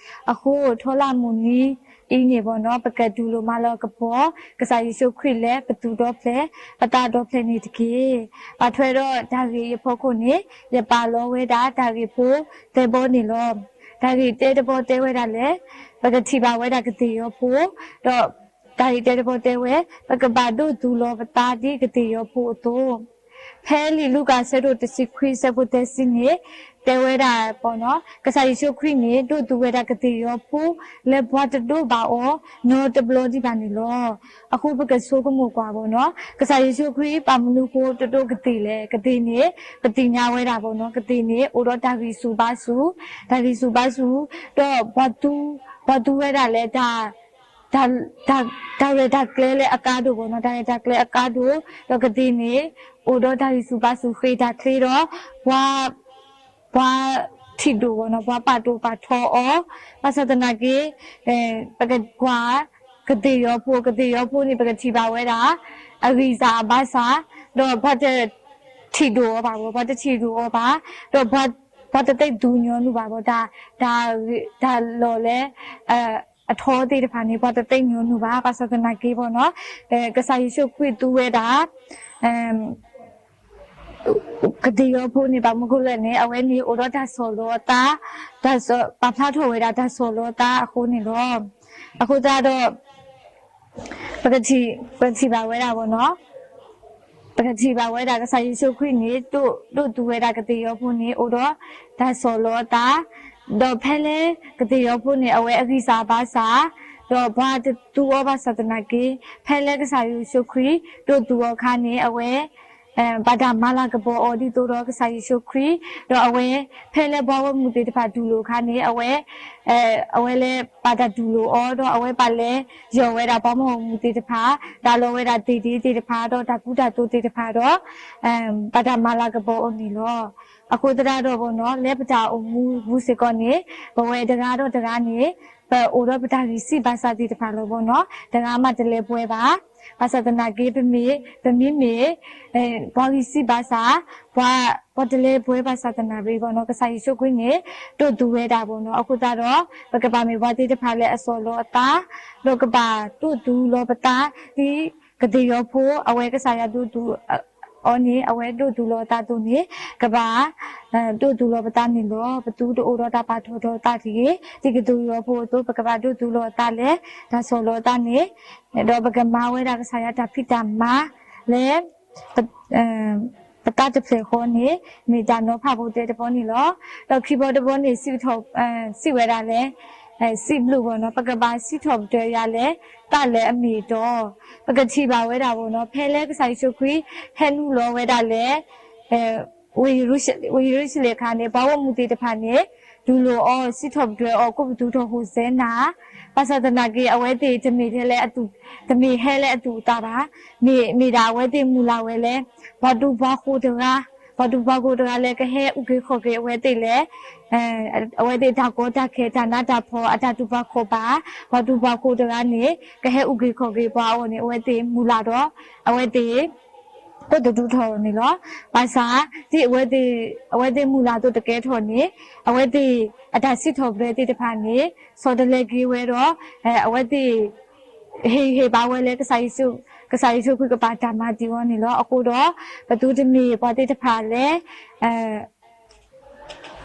အဃိထီလၣ်မုၢ်နံၤအံၤန့ၣ်ဘၣ်နီၤ ပကတူၢ်လိာ်မၤလၤကပီၤ ကစၢ်ယ့ၣ်ၡူးခရံာ်လၢပသူၣ်ဒီဖျၢၣ် ပသးဒီဖျၢၣ်န့ၣ်တက့ၢ်. ဘၣ်ထွဲဒီးတၢ်ဂ့ၢ်အံၤအဖီခိၣ်န့ၣ် ယပာ်လီၤဝဲဒၣ်တၢ်ဂ့ၢ်ဖိသၢဘီန့ၣ်လီၤ. တၢ်ဂ့ၢ်တၢတဘီတဲဝဲဒၣ်လၢ ပကထံၣ်ဘၣ်ဝဲဒၣ်ကသ့ၣ်ယီၤဖိ, ဒီးတၢ်ဂ့ၢ်တၢတဘီတဲဝဲ ပကဘၣ်ဒိးသူလီၤပသးဒ်ကသ့ၣ်ယီၤဖိအသိး ဖဲလံာ်လူၤကၣ်အဆၢဒိၣ်တဆံခွံအဆၢဖိသၢဆံန့ၣ် တဲဝဲဒၣ်ဘၣ်နီၤ ကစၢ်ယ့ၣ်ၡူးခရံာ်န့ၣ် ဒိးသူဝဲဒၣ်ကသ့ၣ်ယီၤဖိ လၢပှၤတဒိးဘၣ်အီၤ နီတဘျီဒံးဘၣ်န့ၣ်လီၤ. အဃိပကဆိကမိၣ်ကွၢ်ဘၣ်နီၤ ကစၢ်ယ့ၣ်ၡူးခရံာ် ဘၣ်မနုၤဃိတဒိးကသ့ၣ်လဲၣ်. ကသ့ၣ်န့ၣ် ပသ့ၣ်ညါဝဲဒၣ်ဘၣ်နီၤ ကသ့ၣ်န့ၣ် အိၣ်ဒီးတၢ်ဂံၢ်ဆူၣ်ဘါဆူၣ်, တၢ်ဂံၢ်ဆူၣ်ဘါဆူၣ်, ဒီးပှၤသူ ပှၤသူဝဲဒၣ်လၢ တၢ် တၢ်ရဲၣ်တၢ်ကျဲၤလၢအကါဒိၣ်ဘၣ်နီၤ တၢ်ရဲၣ်တၢ်ကျဲၤအကါဒိၣ်, ဒီးကသ့ၣ်န့ၣ် အိၣ်ဒီးတၢ်ဂံၢ်ဆူၣ်ဘါဆူၣ်ဃ့ၢ်တၢ်ချ့ဒီး ပှၤ ပှၤထံၣ်ဒိၣ်ဘၣ်နီၤ ပှၤပာ်ဒိၣ်ပာ်ထီအီၤ, ဘၣ်ဆၣ်သနာ်က့ ပကကွၢ် ကသ့ၣ်ယီၤဖိ ကသ့ၣ်ယီၤဖိန့ၣ် ပကထံၣ်ဘၣ်ဝဲဒၣ် အဂံၢ်စၢ်အဘါစၢ်, ဒီးပှၤတ ထံၣ်ဒိၣ်အီၤဘၣ်ဘၣ် ပှၤတထံၣ်ဒိၣ်အီၤဘၣ်, ဒီးပှၤ ပှၤတသ့ၣ်ညိၣ်နုာ်ဘၣ်ဘၣ် တၢ် တၢ်လီၢ်လၢ အထီသ့ၣ်တဖၣ်န့ၣ် ပှၤတသ့ၣ်ညိၣ်နုာ်ဘၣ် ဘၣ်ဆၣ်သနာ်က့ဘၣ်နီၤ ကစၢ်ယ့ၣ်ၡူးခရံာ်သူဝဲဒၣ် ကသ့ၣ်ယီၤဖိန့ၣ် ဘၣ်မနုၤဃိလဲၣ်န့ၣ် အဝဲန့ၣ်အိၣ်ဒီးတၢ်ဆီၣ်လီၤအသး, ပာ်ဖျါထီၣ်ဝဲဒၣ်တၢ်ဆီၣ်လီၤအသးအဃိန့ၣ်လီၤ. အဃိသတးဒီး ပကထံၣ် ပကထံၣ်ဘၣ်ဝဲဒၣ်ဘၣ်နီၤ ပကထံၣ်ဘၣ်ဝဲဒၣ်ကစၢ်ယ့ၣ်ၡူးခရံာ်န့ၣ် ဒိးသူဝဲဒၣ်ကသ့ၣ်ယီၤဖိန့ၣ် အိၣ်ဒီးတၢ်ဆီၣ်လီၤအသး, ဒီးဖဲလၢကသ့ၣ်ယီၤဖိန့ၣ် အဝဲအဂံၢ်စၢ်ဘါစၢ်, ဒီးပှၤတသူအီၤဘၣ်ဆၣ်သနာ်က့ ဖဲလၢကစၢ်ယ့ၣ်ၡူးခရံာ် ဒိးသူအီၤအခါန့ၣ် အဝဲ ဘၣ်တၢ်မၤလၤကပီၤအီၤဒ်သိးဒီးကစၢ်ယ့ၣ်ၡူးခရံာ်, ဒီးအဝဲ ဖဲလၢပှၤဂီၢ်မုၢ်သ့ၣ်တဖၣ်တူၢ်လိာ်အခါန့ၣ် အဝဲ အဝဲလၢဘၣ်တၢ်တူၢ်လိာ်အီၤ ဒီးအဝဲဘၣ်လဲၤယီၢ်ဝဲဒၣ်ပှၤဂီၢ်မုၢ်သ့ၣ်တဖၣ်, တၢ်လီၤဝဲဒၣ်သ့ၣ်ဒ့သ့ၣ်တဖၣ် ဒီးတၢ်ကူတၢ်သိးသ့ၣ်တဖၣ်ဒီး ဘၣ်တၢ်မၤလၤကပီၤအီၤန့ၣ်လီၤ. အဃိသတးဒီးဘၣ်နီၤ လၢပတၢ်အိၣ်မူပူၤစ့ၢ်ကီးန့ၣ် ပဝဲတဂၤဒီးတဂၤန့ၣ် ပအိၣ်ဒီးပတၢ်ဂံၢ်စၢ်ဘါစၢ်သ့ၣ်တဖၣ်လီၤဘၣ်နီၤ, တဂၤမးတလဲၤပှဲၤဘၣ်. ဘၣ်ဆၣ်သနာ်က့ ပမ့ၢ် ပမ့မ့ၢ် ပှၤဂံၢ်စၢ်ဘါစၢ်, ပှၤ ပှၤတလဲၤပှဲၤဘၣ်ဆၣ်သနာ်က့ဘၣ်နီၤ ကစၢ်ယ့ၣ်ၡူးခရံာ်န့ၣ် ဒိးသူဝဲဒၣ်ဘၣ်နီၤ. အဃိသတးဒီး ပကဘၣ်မ့ၢ်ပှၤသ့ၣ်တဖၣ်လၢအဆီၣ်လီၤအသး, ဒီးကဘၣ်ဒိးသူလီၤပသး ဒ်ကသ့ၣ်ယီၤဖိ အဝဲကစၢ်ယွၤဒိးသူ အ အီၤန့ၣ် အဝဲဒိၣ်သူလီၤအသးအသိးန့ၣ် ကဘၣ် ဒိၣ်သူလီၤပသးန့ၣ်လီၤ. ပသူတအိၣ်ဒီးတၢ်ပာ်ထီၣ်ထီအသးတဂ့ၤ. ဒ်ကသိးယိၤဖိအသိး ပကဘၣ်ဒိၣ်သူလီၤအသးလၢ တၢ်ဆီၣ်လီၤအသးန့ၣ် ဒီးပကမၤဝဲဒၣ်ကစၢ်ယွၤတၢ်ဖံးတၢ်မၤလၢ ပသးတဖျၢၣ်ဃီန့ၣ် မ့ၢ်တၢ်နီၤဖးဖိတဲတဘီန့ၣ်လီၤ. ဒီးခံဘီတဘီန့ၣ် စံးထီၣ် စံးဝဲဒၣ်လၢ စံးဘျုးဘၣ်နီၤ ပကဘၣ်စံးထီၣ်ပတြၢၤယွၤလၢ သးလၢအမ့ၢ်အတီ, ပကထံၣ်ဘၣ်ဝဲဒၣ်ဘၣ်နီၤ ဖဲလၢကစၢ်ယ့ၣ်ၡူးခရံာ် ဟဲနုာ်လီၤဝဲဒၣ်လၢ ဝ့ၢ်ယရူၤၡလ့ၣ်အခါန့ၣ် ပှၤဂီၢ်မုၢ်သ့ၣ်တဖၣ်န့ၣ် တူၢ်လိာ်အီၤ စံးထီၣ်ပတြၢၤအီၤ ကိးပသူထီၣ် ဟိၣ်စဲနၤ, ဘၣ်ဆၣ်သနာ်က့ အဝဲသ့ၣ်တမ့ၢ်ထဲလၢအသူၣ် တမ့ၢ်ဟဲလၢအသူၣ်အသးဘၣ်, မ့ၢ် မ့ၢ်ဒၣ်အဝဲသ့ၣ်မုၢ်လၢ်ဝဲလၢ ပှၤဒူပှၤယိၤတဂၤ, ပှၤဒူပှၤယိၤတဂၤလၢကဟဲအုၣ်က့ၤခီၣ်က့ၤအဝဲသ့ၣ်လၢ အဝဲသ့ၣ်တၢ်ကီတၢ်ခဲ တၢ်နးတၢ်ဖှီၣ် အတၢ်တူၢ်ဘၣ်ခီၣ်ဘၣ်, ပှၤဒူပှၤယိၤတဂၤန့ၣ် ကဟဲအုၣ်က့ၤခီၣ်က့ၤပှၤအဂီၢ်န့ၣ် အဝဲသ့ၣ်မုၢ်လၢ်ဒီး အဝဲသ့ၣ် ကိးပသူထီၣ်န့ၣ်လီၤ. ဘၣ်ဆၣ် ဒ်အဝဲသ့ၣ် အဝဲသ့ၣ်မုၢ်လၢ်အသိးတကဲထီၣ်န့ၣ် အဝဲသ့ၣ်အတၢ်စံးထီၣ်ပတြၢၤသ့ၣ်တဖၣ်န့ၣ် ဆီတလဲက့ၤဝဲဒီး အဝဲသ့ၣ် ဟ့ၣ်ဂံၢ်ဟ့ၣ်ဘါဝဲလၢ ကစၢ်ယ့ၣ်ၡူးခရံာ်ကပာ်တၢ်မၤတ့ၢ်အီၤန့ၣ်လီၤ. အဃိဒီး ပသူတမ့ၢ်ပှၤသ့ၣ်တဖၣ်လၢ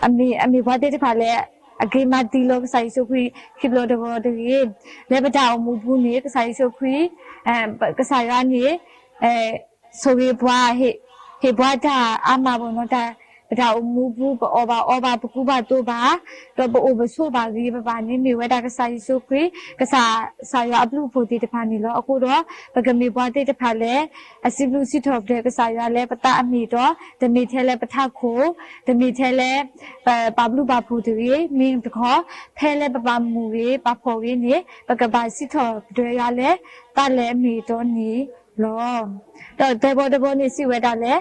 အမ့ၢ် အမ့ၢ်ပှၤသ့ၣ်တဖၣ်လၢ အက့ၤမၤတံၢ်လီၤကစၢ်ယ့ၣ်ၡူးခရံာ်ခံဘျီတဘျီတဂ့ၤ. လၢပတၢ်အိၣ်မူပူၤန့ၣ် ကစၢ်ယ့ၣ်ၡူးခရံာ် ကစၢ်ယွၤန့ၣ် ဆိၣ်ဂ့ၤပှၤ ဟ့ၣ် ဟ့ၣ်ပှၤတၢ်အါမးဘၣ်နီၤ တၢ် ပတၢ်အိၣ်မူပူၤ ပအီၣ်ဘၣ်အီဘၣ် ပကူဘၣ်သိးဘၣ် ဒီးပအိၣ်ပဆိးဘၣ်ဂ့ၤပဘၣ်န့ၣ် မ့ၢ်ဝဲဒၣ်ကစၢ်ယ့ၣ်ၡူးခရံာ် ကစၢ် ကစၢ်ယွၤအဘျုးအဖှိၣ်သ့ၣ်တဖၣ်န့ၣ်လီၤ. အဃိဒီး ပကမ့ၢ်ပှၤသ့ၣ်တဖၣ်လၢ အစံးဘျုးစံးထီၣ်ပတြၢၤကစၢ်ယွၤလၢပသးအမ့ၢ်အတီ, တမ့ၢ်ထဲလၢပထးခိၣ်, တမ့ၢ်ထဲလၢ ပပာ်ဘျုးပာ်ဖှိၣ်တဂ့ၤ, မ့ၢ်တခီ ဖဲလၢပဘၣ်မူၢ်ဂ့ၤ ပာ်ဖှီၣ်ဂ့ၤန့ၣ် ပကဘၣ်စံးထီၣ်ပတြၢၤယွၤလၢ သးလၢအမ့ၢ်အတီန့ၣ်လီၤ. ဒီးသၢဘီတဘီန့ၣ်စံးဝဲဒၣ်လၢ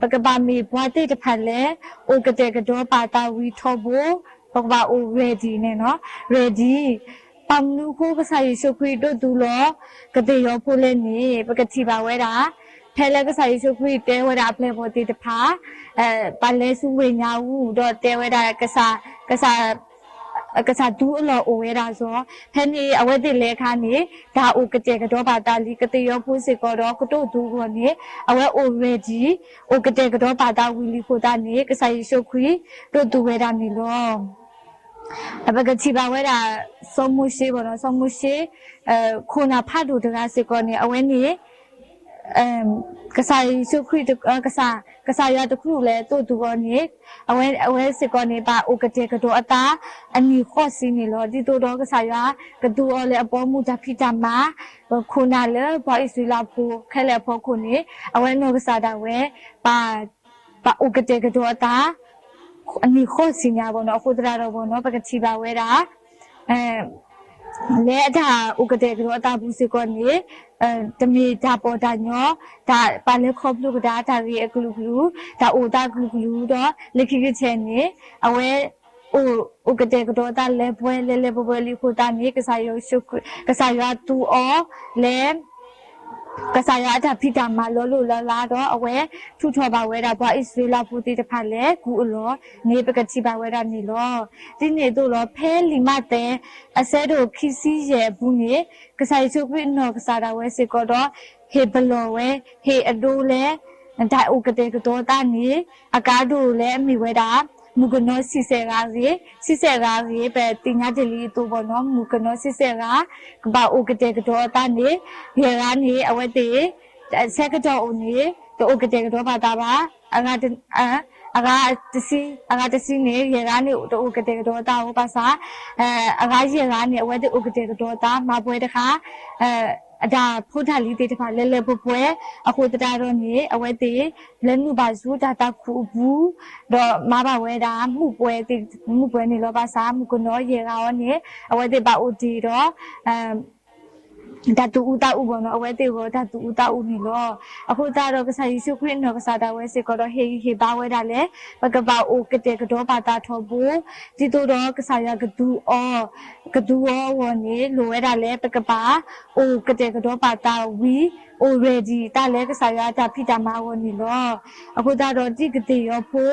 ပကဘၣ်မ့ၢ်ပှၤသ့ၣ်တဖၣ်လၢ အိၣ်ကတဲာ်ကတီၤပာ်သးဝံၤထီဘိ, ပကဘၣ်အိၣ် ready န့ၣ်နီၤ, ready ဘၣ်မနုၤအဃိကစၢ်ယ့ၣ်ၡူးခရံာ်ဒိးသူလီၤ ကသ့ၣ်ယီၤဖိလဲၣ်န့ၣ် ပကထံၣ်ဘၣ်ဝဲဒၣ် ဖဲလၢကစၢ်ယ့ၣ်ၡူးခရံာ်တဲဝဲဒၣ်အပျဲၢ်အဘီၣ်သ့ၣ်တဖၣ် ပလဲၤဆူဝ့ၢ်ညါအူ ဒီးတဲဝဲဒၣ် ကစၢ် ကစၢ် ကစၢ်သူအလီၢ်အိၣ်ဝဲဒၣ်စီၤ, ဖဲန့ၣ်အဝဲသ့ၣ်လဲၤအခါန့ၣ် တၢ်အိၣ်ကတဲာ်ကတီၤပာ်သးလံ ကသ့ၣ်ယီၤဖိစ့ၢ်ကီးဒီးကဒိးသူအဂီၢ်န့ၣ် အဝဲအိၣ် ready အိၣ်ကတဲာ်ကတီၤပာ်သးဝံၤလံအဃိသတးန့ၣ် ကစၢ်ယ့ၣ်ၡူးခရံာ်ဒိးသူဝဲဒၣ်န့ၣ်လီၤ. ပကထံၣ်ဘၣ်ဝဲဒၣ် စီၤမိၤၡ့ဘၣ်နီၤ, စီၤမိၤၡ့ ခိၣ်နၢ်ဖးဒိၣ်တဂၤစ့ၢ်ကီးန့ၣ် အဝဲန့ၣ် ကစၢ်ယ့ၣ်ၡူးခရံာ် ကစၢ် ကစၢ်ယွၤတချုးလဲၤဒိးသူအီၤန့ၣ် အဝဲ အဝဲစ့ၢ်ကီးန့ၣ် ဘၣ်အိၣ်ကတဲာ်ကတီၤအသး အနံၣ်ဃိးဆံန့ၣ်လီၤ. ဒ်သိးဒီးကစၢ်ယွၤကသူအီၤလၢအဘီအမုၢ်တၢ်ဖံးတၢ်မၤ ခိၣ်နၢ်လၢပှၤအံၣ်စရ့လးဖိခဲလၢာ်အဖီခိၣ်န့ၣ် အဝဲနီၢ်ကစၢ်ဒၣ်ဝဲ ဘၣ် ဘၣ်အိၣ်ကတဲာ်ကတီၤအသး အနံၣ်ဃိးဆံညါဘၣ်နီၤ. အဃိသတးဒီးဘၣ်နီၤ ပကထံၣ်ဘၣ်ဝဲဒၣ် လၢအတၢ်အိၣ်ကတဲာ်ကတီၤအသးပူၤစ့ၢ်ကီးန့ၣ် တမ့ၢ်တၢ်ပီးတၢ်ညီ တၢ်ပာ်လၢခီဖျိကဒါ တၢ်ဂ့ၢ်အကလုာ်ကလုာ် တၢ်အိၣ်သးကလုာ်ကလုာ်ဒီး လၢခံကတၢၢ်န့ၣ် အဝဲ အိၣ် အိၣ်ကတဲာ်ကတီၤအသးလၢပှဲၤ လဲၤလဲၤပှဲၤပှဲၤလံအဃိသတးန့ၣ် ကစၢ်ယွၤ ကစၢ်ယွၤသူအီၤလၢ ကစၢ်ယွၤအတၢ်ဖံးတၢ်မၤလီၤလိၢ်လီၤလးဒီး အဝဲထုးထီၣ်ဘၣ်ဝဲဒၣ်ပှၤအံၣ်စရ့လးဖိသ့ၣ်တဖၣ်လၢကူအလီၢ်န့ၣ် ပကထံၣ်ဘၣ်ဝဲဒၣ်န့ၣ်လီၤ. ဒ်န့ၣ်အသိးလီၤ ဖဲလံာ်မးသဲ အဆၢဒိၣ်ခံဆံယဲၢ်အပူၤန့ၣ် ကစၢ်ယ့ၣ်ၡူးခရံာ်အနီၢ်ကစၢ်ဒၣ်ဝဲစ့ၢ်ကီးဒီး ဟ့ၣ်ပလီၢ်ဝဲ ဟ့ၣ်အဒိလၢ တၢ်အိၣ်ကတဲာ်ကတီၤအသးန့ၣ် အကါဒိၣ်လၢအမ့ၢ်ဝဲဒၣ် မုၣ်ကနီၤဆံဆဲၣ်ဂၤအဂ့ၢ်, ဆံဆဲၣ်ဂၤအဂ့ၢ် ပသ့ၣ်ညါတ့ၢ်လံအသိးဘၣ်နီၤ မုၣ်ကနီၤဆံဆဲၣ်ဂၤ ကဘၣ်အိၣ်ကတဲာ်ကတီၤအသးန့ၣ် ယဲၢ်ဂၤန့ၣ် အဝဲသ့ၣ် ဆၢကတီၢ်အိၣ်န့ၣ် တအိၣ်ကတဲာ်ကတီၤပာ်သးဘၣ်, အဂၤတ အဂၤတဆံ အဂၤတဆံန့ၣ် ယဲၢ်ဂၤန့ၣ် တအိၣ်ကတဲာ်ကတီၤအသးဧိၤဘၣ်ဆၣ် အဂၤယဲၢ်ဂၤန့ၣ် အဝဲသ့ၣ်အိၣ်ကတဲာ်ကတီၤအသး မၤပှဲၤတဃာ် အတၢ်ဖိတၢ်လံၤသ့ၣ်တဖၣ် လဲၤလဲၤပှဲၤပှဲၤ အဃိသတးဒီးန့ၣ် အဝဲသ့ၣ် လဲၤနုာ်ဘၣ်ဆူတၢ်သးခုအပူၤ ဒီးမၤဘၣ်ဝဲဒၣ် မုၣ်ပှဲၤ မုၣ်ပှဲၤန့ၣ်လီၤ. ဘၣ်ဆၣ် မုၣ်ကနီၤယဲၢ်ဂၤအံၤန့ၣ် အဝဲသ့ၣ်ဘၣ်အိၣ်တ့ၢ်ဒီး တၢ်သူၣ်အူသးအူဘၣ်နီၤ အဝဲသ့ၣ်ဂီၢ်တၢ်သူၣ်အူသးအူန့ၣ်လီၤ. အဃိသတးဒီး ကစၢ်ယ့ၣ်ၡူးခရံာ်အနီၢ်ကစၢ်ဒၣ်ဝဲစ့ၢ်ကီးဒီး ဟ့ၣ်ဂံၢ်ဟ့ၣ်ဘါဝဲဒၣ်လၢ ပကဘၣ်အိၣ်ကတဲာ်ကတီၤပာ်သးထီဘိ ဒ်သိးဒီးကစၢ်ယွၤကသူအီၤ ကသူအီၤအဂီၢ်န့ၣ် လိၣ်ဝဲဒၣ်လၢ ပကဘၣ်အိၣ်ကတဲာ်ကတီၤပာ်သးဝံၤ အိၣ် ready သးလၢကစၢ်ယွၤအတၢ်ဖံးတၢ်မၤအဂီၢ်န့ၣ်လီၤ. အဃိသတးဒီး ဒ်ကသ့ၣ်ယီၤဖိ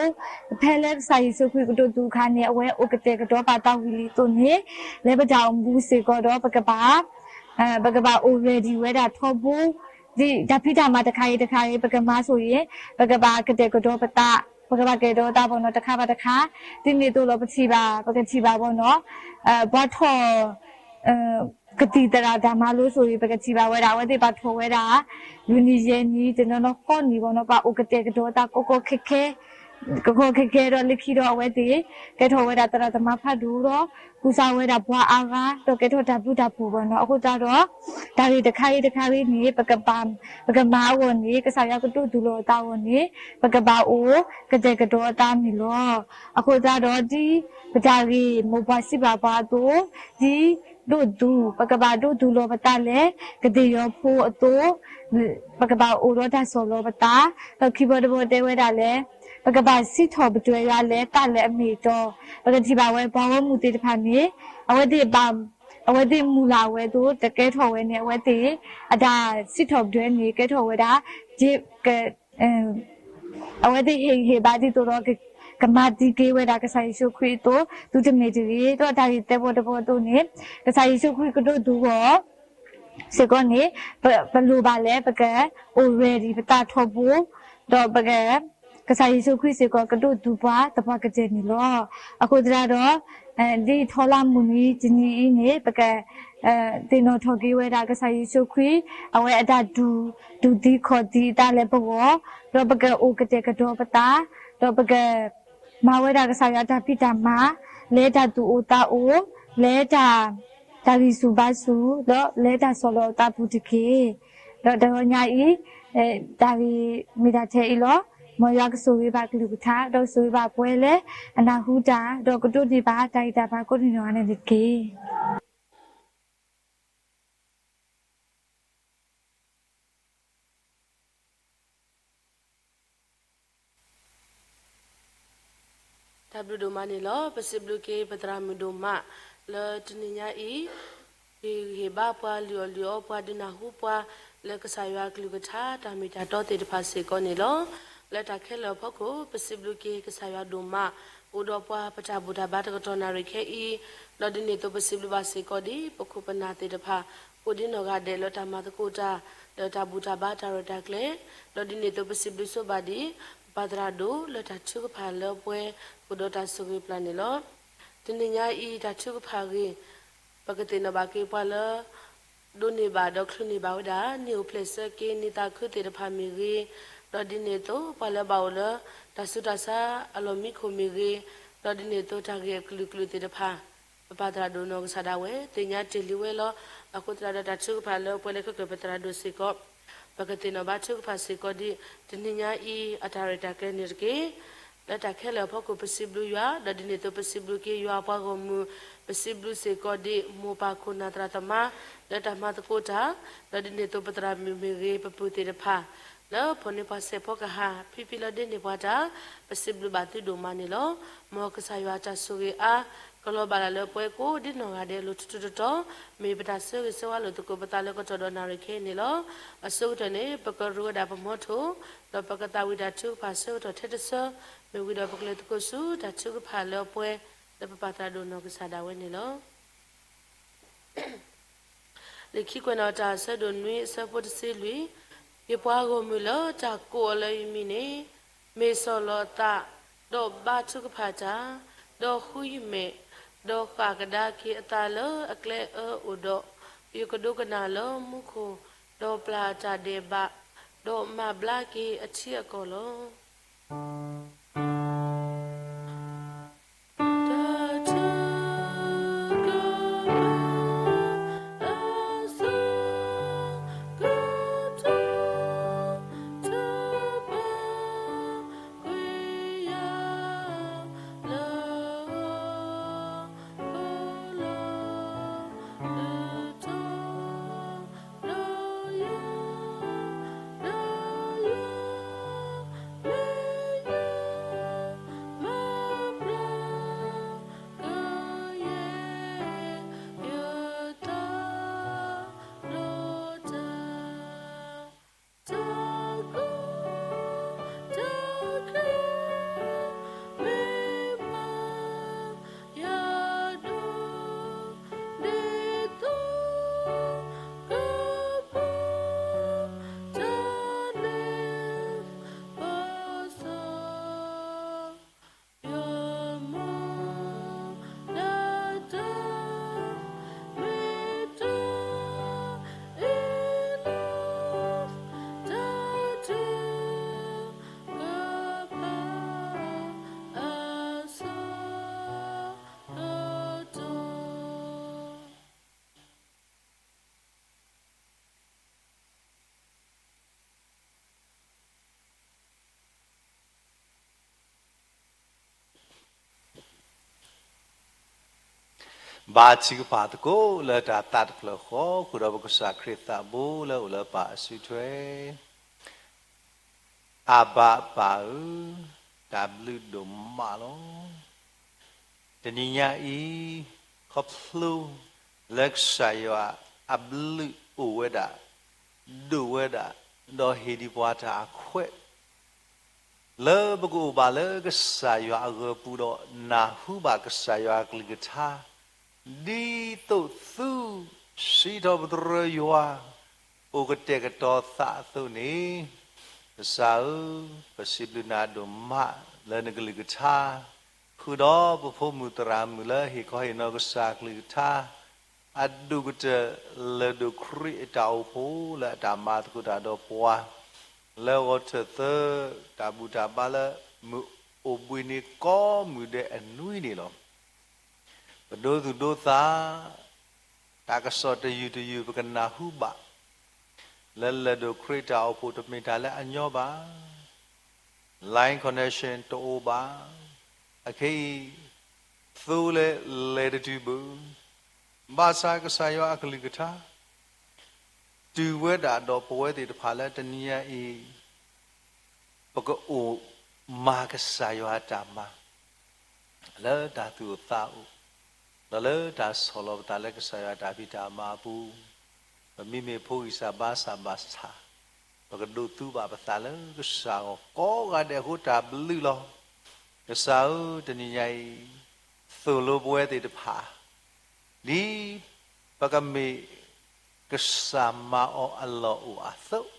ဖဲလၢကစၢ်ယ့ၣ်ၡူးခရံာ်ကဒိးသူအခါန့ၣ် အဝဲအိၣ်ကတဲာ်ကတီၤပာ်သးဝံၤလံအသိးန့ၣ် လၢပတၢ်အိၣ်မူစ့ၢ်ကီးဒီး ပကဘၣ် ပကဘၣ်အိၣ် ready ဝဲဒၣ်ထီဘိ ဒ်တၢ်ဖံးတၢ်မၤတခါအံၤတခါအံၤ ပကမၤဆိၣ်ဂ့ၤ ပကဘၣ်ကတဲာ်ကတီၤပသး, ပကဘၣ်ကတဲာ်ကတီၤသးဘၣ်နီၤ တခါဘၣ်တခါ, ဒ်န့ၣ်အသိးလီၤ ပထံၣ်ဘၣ် ပကထံၣ်ဘၣ်ဘၣ်နီၤ, ပှၤထီၣ် ကသံၣ်သရၣ်တၢ်မၤလိဆိၣ်ဂ့ၤ ပကထံၣ်ဘၣ်ဝဲဒၣ် အဝဲသ့ၣ်ဘၣ်ထီၣ်ဝဲဒၣ် လွံၢ်နံၣ်ယဲၢ်နံၣ် တနီၤနီၤဃိးနံၣ်ဘၣ်နီၤ ဘၣ်အိၣ်ကတဲာ်ကတီၤသးကီကီခဲခဲ ကီကီခဲခဲဒီးလၢခံဒီးအဝဲသ့ၣ် ကဲထီၣ်ဝဲဒၣ်သရၣ်သမါဖးဒိၣ်ဒီး ကူစါဝဲဒၣ်ပှၤအါဂၤ ဒီးကဲထီၣ်တၢ်ဘျုးတၢ်ဖှိၣ်ဘၣ်နီၤ. အဃိသတးဒီး တၢ်ဂ့ၢ်တခါဂ့ၤတခါဂ့ၤန့ၣ် ပကမၤအဂီၢ်န့ၣ် ကစၢ်ယွၤကဒိးသူၣ်လီၤအသးအဂီၢ်န့ၣ် ပကဘၣ်အိၣ်ကတဲာ်ကတီၤအသးန့ၣ်လီၤ. အဃိသတးဒီး ဒ်ပတၢ်ဂ့ၢ် မိၢ်ပှၢ်စံးဘၣ်ပှၤအသိး, ဒ်ဒိးသူၣ် ပကဘၣ်ဒိးသူၣ်လီၤပသးလဲၣ် ကသ့ၣ်ယီၤဖိအသိး ပကဘၣ်အိၣ်ဒီးတၢ်ဆီၣ်လီၤပသး, ဒီးခံဘီတဘီတဲဝဲဒၣ်လဲၣ် ပကဘၣ်စံးထီၣ်ပတြၢၤယွၤလဲၣ် သးလၢအမ့ၢ်အတီ, ပကထံၣ်ဘၣ်ဝဲပှၤဂီၢ်မုၢ်သ့ၣ်တဖၣ်န့ၣ် အဝဲသ့ၣ်ဘၣ် အဝဲသ့ၣ်မုၢ်လၢ်ဝဲအသိး တကဲထီၣ်ဝဲန့ၣ် အဝဲသ့ၣ် အတၢ်စံးထီၣ်ပတြၢၤန့ၣ် ကဲထီၣ်ဝဲဒၣ် က အဝဲသ့ၣ်ဟ့ၣ်ဂံၢ်ဟ့ၣ်ဘါဒ်သိးဒီး ကမၤသံက့ၤဝဲဒၣ်ကစၢ်ယ့ၣ်ၡူးခရံာ်အသိး သုတမ့ၢ်တဂ့ၤ, ဒီးတၢ်ဂ့ၢ်သဲဘီတဘီအသိးန့ၣ် ကစၢ်ယ့ၣ်ၡူးခရံာ်ကဒိးသူၣ်ဂီၢ် စ့ၢ်ကီးန့ၣ် ပ ပလိၣ်ဘၣ်လဲၣ် ပကအိၣ် ready ပသးထီဘိ, ဒီးပက ကစၢ်ယ့ၣ်ၡူးခရံာ်စ့ၢ်ကီးကဒိးသူၣ်ပှၤသပှၢ်ကတၢၢ်န့ၣ်လီၤ. အဃိသတးဒီး ဒ်ထီလါမုၢ်နံၤတနံၤအံၤန့ၣ် ပက သ့ၣ်နီၣ်ထီၣ်က့ၤဝဲဒၣ်ကစၢ်ယ့ၣ်ၡူးခရံာ် အဝဲအတၢ်တူၢ် တူၢ်သံခီၣ်သံအသးလၢပဂီၢ်, ဒီးပကအိၣ်ကတဲာ်ကတီၤပသး, ဒီးပက မၤဝဲဒၣ်ကစၢ်ယွၤတၢ်ဖံးတၢ်မၤ, လၢတၢ်သူၣ်အိၣ်သးအိၣ်, လၢတၢ် တၢ်ဂံၢ်ဆူၣ်ဘါဆူၣ်, ဒီးလၢတၢ်ဆီၣ်လီၤအသးပူၤတက့ၢ်. ဒီးတဂီၤညါအံၤ တၢ်ဂ့ၢ်မ့ၢ်တၢ်ထဲအံၤလီၤ. မ်ယွၤကဆိၣ်ဂ့ၤဘၣ်ကလုၢ်ကထါ ဒီးကဆိၣ်ဂ့ၤဘၣ်ပှၤလၢအနၢ်ဟူတၢ် ဒီးကဒိးန့ၢ်ဘၣ်တၢ်ဂံၢ်တၢ်ဘါကိးနီၢ်ဂၤဒဲးန့ၣ်တက့ၢ်. တၢ်ဘျုးဒိၣ်မးန့ၣ်လီၤ. ပစံးဘျုးက့ၤပသရၣ်မုၣ်ဒိၣ်မး လၢတနံၤညါအံၤ ဟ့ၣ်ဂံၢ်ဟ့ၣ်ဘါပှၤ လုၢ်အီၣ်လုၢ်အီပှၤ ဒုးနၢ်ဟူပှၤ လၢကစၢ်ယွၤအကလုၢ်ကထါ တၢ်မ့ၢ်တၢ်တီသ့ၣ်တဖၣ်စ့ၢ်ကီးန့ၣ်လီၤ. လၢတၢ်ခဲလၢာ်အဖီခိၣ် ပစံးဘျုးက့ၤကစၢ်ယွၤဒိၣ်မး အိၣ်ဒီးပှၤပတၢ်ဘူၣ်တၢ်ဘါတကတီၢ်နၣ်ရံၣ်ခဲအံၤ, ဒီးဒ်န့ၣ်အသိးပစံးဘျုးဘၣ်စ့ၢ်ကီးဒ် ပခိၣ်ပနၢ်သ့ၣ်တဖၣ် အိၣ်ဒံးနီၢ်ဂၤဒဲးလၢတၢ်မၤသကိးတၢ် ဒီးတၢ်ဘူၣ်တၢ်ဘါတၢ်ရဲၣ်တၢ်ကျဲၤ, ဒီးဒ်န့ၣ်အသိးပစံးဘျုးဆိဘၣ်ဒံး ပပၢ်သရၣ်ဒိၣ်လၢတၢ်ထုကဖၣ်လၢပှဲၤ အိၣ်ဒီးတၢ်ဆိၣ်ဂ့ၤပျၢ်န့ၣ်လီၤ. တနံၤညါအံၤ တၢ်ထုကဖၣ်အဂ့ၢ် ပကသ့ၣ်နီၣ်ဘၣ်က့ၤပှၤလၢ ဒိးန့ၢ်ဘၣ်ဒီးချုးန့ၢ်ဘၣ်ဝဲဒၣ် နံၣ်အိၣ်ဖျဲၣ်ဆၢက့ၤ နံၣ်သးခုသ့ၣ်တဖၣ်မ့ၢ်ဂ့ၤ, ဒီးဒ်န့ၣ်အသိး ပှၤလၢဘၣ်အိၣ်လၢ တၢ်ဆူးတၢ်ဆါအလီၢ်မံခိၣ်မ့ၢ်ဂ့ၤ, ဒီးဒ်န့ၣ်အသိးတၢ်ဂ့ၢ်အကလုာ်ကလုာ်သ့ၣ်တဖၣ် ပပၢ်သရၣ်ဒိၣ်နီၢ်ကစၢ်ဒၣ်ဝဲ သ့ၣ်ညါတ့ၢ်လံဝဲလီၤ. အဃိသတးဒီးတၢ်ထုကဖၣ်လၢပှဲၤလၢခဲကၢၢ်ပသရၣ်ဒိၣ်စ့ၢ်ကီး ပကသ့ၣ်နီၣ်ဘၣ်ထုကဖၣ်စ့ၢ်ကီးဒ် တနံၤညါအံၤ အတၢ်ရဲၣ်တၢ်ကျဲၤန့ၣ်တက့ၢ်. လၢတၢ်ခဲလၢာ်အဖီခိၣ် ပစံးဘျုးယွၤ, ဒီးဒ်န့ၣ်အသိးပစံးဘျုးက့ၤယွၤအပှၤဂီၢ်မုၢ်, ပစံးဘျုးစ့ၢ်ကီးဒ် မိၢ်ပၢ်ခိၣ်နၢ်သရၣ်သမါ လၢတၢ်မၤသကိးတၢ်, ဒီးဒ်န့ၣ်အသိးပသရၣ်မုၣ်မ့ၢ်ဂ့ၤ ပပုၢ်သ့ၣ်တဖၣ် လၢဖီၣ်န့ၢ်ပှၤစဲးဖီကဟၣ် ဖံဖံလၢဒ့န့ၢ်ပှၤတၢ်, ပစံးဘျုးဘၣ်သုဒိၣ်မးန့ၣ်လီၤ. မ်ကစၢ်ယွၤတၢ်ဆိၣ်ဂ့ၤအါ ကလီၤဘၣ်လၢ်လၢပှဲၤကိးဒ်နီၢ်ဂၤဒဲးအလိၤထူထူတီတီ, မ့ၢ်ပတၢ်ဆၢဂ့ၤဆၢဝါလိာ်သကိးပသးလၢကတီၢ်ဒီးနၣ်ရံၣ်ခဲအံၤန့ၣ်လီၤ. အဆိကတၢၢ်န့ၣ် ပကရူးဝဲဒၣ်ပမီထိၣ်, ဒီးပကသးဝံၣ်တၢ်ထုကဖၣ်ဆၢကတီၢ်ထဲတဆၢ, မ့ၢ်ဝံၤဒီးပကလဲၤသကိးဆူတၢ်ထုကဖၣ်လၢအပှဲၤ လၢပပၢ်သရၣ်ဒိၣ်နီၢ်ကစၢ်ဒၣ်ဝဲန့ၣ်လီၤ. လံာ်ခံကွဲးနီၣ်တၢ် အဆၢဒိၣ်နွံ အဆၢဖိတဆံလွံၢ်, ယပှၤဂီၢ်မုၢ်လၢတၢ်ကိးအီၤလၢယမံၤန့ၣ်, မ့ၢ်ဆီၣ်လီၤအသး, ဒီးဘါထုကဖၣ်တၢ်, ဒီးဃုယမဲာ်, ဒီးဃၣ်ကဒါက့ၤအသးလၢအကျဲအၢအိၣ်ဒီး, ယကဒိကနၣ်လၢမူခိၣ်, ဒီးပျၢ်အတၢ်ဒဲးဘး, ဒီးမၤဘျါက့ၤအထံအကီၢ်လီၤ. ဘါထုကဖၣ်သကိးလၢတၢ်သးတဖျၢၣ်ဃီ ဃုာ်ဒီးပကစၢ်ခရံာ်သးဘိလၢအိၣ်လၢပၢ်အစုထွဲ, အဘၤပၢ်ဧၢ, တၢ်ဘျုးဒိၣ်မးလီၤ. တနံၤညါအံၤ, ခီဖျိလၢကစၢ်ယွၤအဘျုးအိၣ်ဝဲဒၣ်, ဒိၣ်ဝဲဒၣ်, ဒီးဟ့ၣ်ဒံးပှၤတၢ်အခွဲး လၢပကအိၣ်ဘၣ်လၢကစၢ်ယွၤအဂီၢ်ပူၤဒီး နၢ်ဟူဘၣ်ကစၢ်ယွၤအကလုၢ်ကထါ, ဒ်သိးသုစံးထီၣ်ပတြၢၤယွၤ အိၣ်ကတဲာ်ကတီၤသးအသိးန့ၣ်, ကစၢ်ဧၢ, ပစံးဘျုးနၤဒိၣ်မးလၢနကလုၢ်ကထါ, ဃုာ်ဒီးပဖိမုၣ်သရၣ်မုၣ်လၢဟ့ၣ်ခီဟ့ၣ်နီၤကစၢ်ကလုၢ်ကထါ, အဒိၣ်ကတၢၢ်လၢၢ်ဒိၣ်ခရံာ်အတၢ်အိၣ်ဖှိၣ်လၢအတၢ်မၤသကိးတၢ်ဒီးပှၤ, လၢဂီၤထၢၣ်သၢ တၢ်ဘူၣ်တၢ်ဘါလၢမုၢ်အိၣ်ဘှံးနံၤကိးမုၢ်ဒဲးအနွံန့ၣ်လီၤ. ပဒိသူၣ်ဒိသး တၢ်ကစီၣ်တယုၢ်တယုၢ်ပကနၢ်ဟူဘၣ်, လၢလၢၢ်ဒိၣ်ခရံာ်တၢ်အိၣ်ဖှိၣ်တမ့ၢ်တၢ်လၢအညီဘၣ်, line connection တအိၣ်ဘၣ်, အခဲအံၤ သိလၢလဲၤတတုၤဘၣ်, ဘၣ်ဆၣ်ကစၢ်ယွၤအကလုၢ်ကထါ တုၤဝဲဒၣ်ဒီးပဝဲသ့ၣ်တဖၣ်လၢတနံၤညါအံၤ ပကအိၣ်မၤကစၢ်ယွၤအတၢ်မၤ လၢတၢ်သူၣ်အိၣ်သးအိၣ်, ဒီးလၢတၢ်ဆီၣ်လီၤပသးလၢကစၢ်ယွၤအတၢ်ဖံးတၢ်မၤအပူၤ, ပမ့မ့ၢ်ဖိဂံၢ်စၢ်ဘါစၢ်ဘၣ်ဆၣ်, ပကဒိးသူဘၣ်ပသးလၢကစၢ်အဂီၢ် ကိးဂၤဒဲးအဃိတၢ်ဘျုးလီၤ. ကစၢ်ဧၢ, တနံၤညါအံၤ သိၣ်လိပဝဲသ့ၣ်တဖၣ် ဒ်ပကမ့ၢ် ကစၢ်မၤအီၤအလီၢ်အိၣ်အသိး,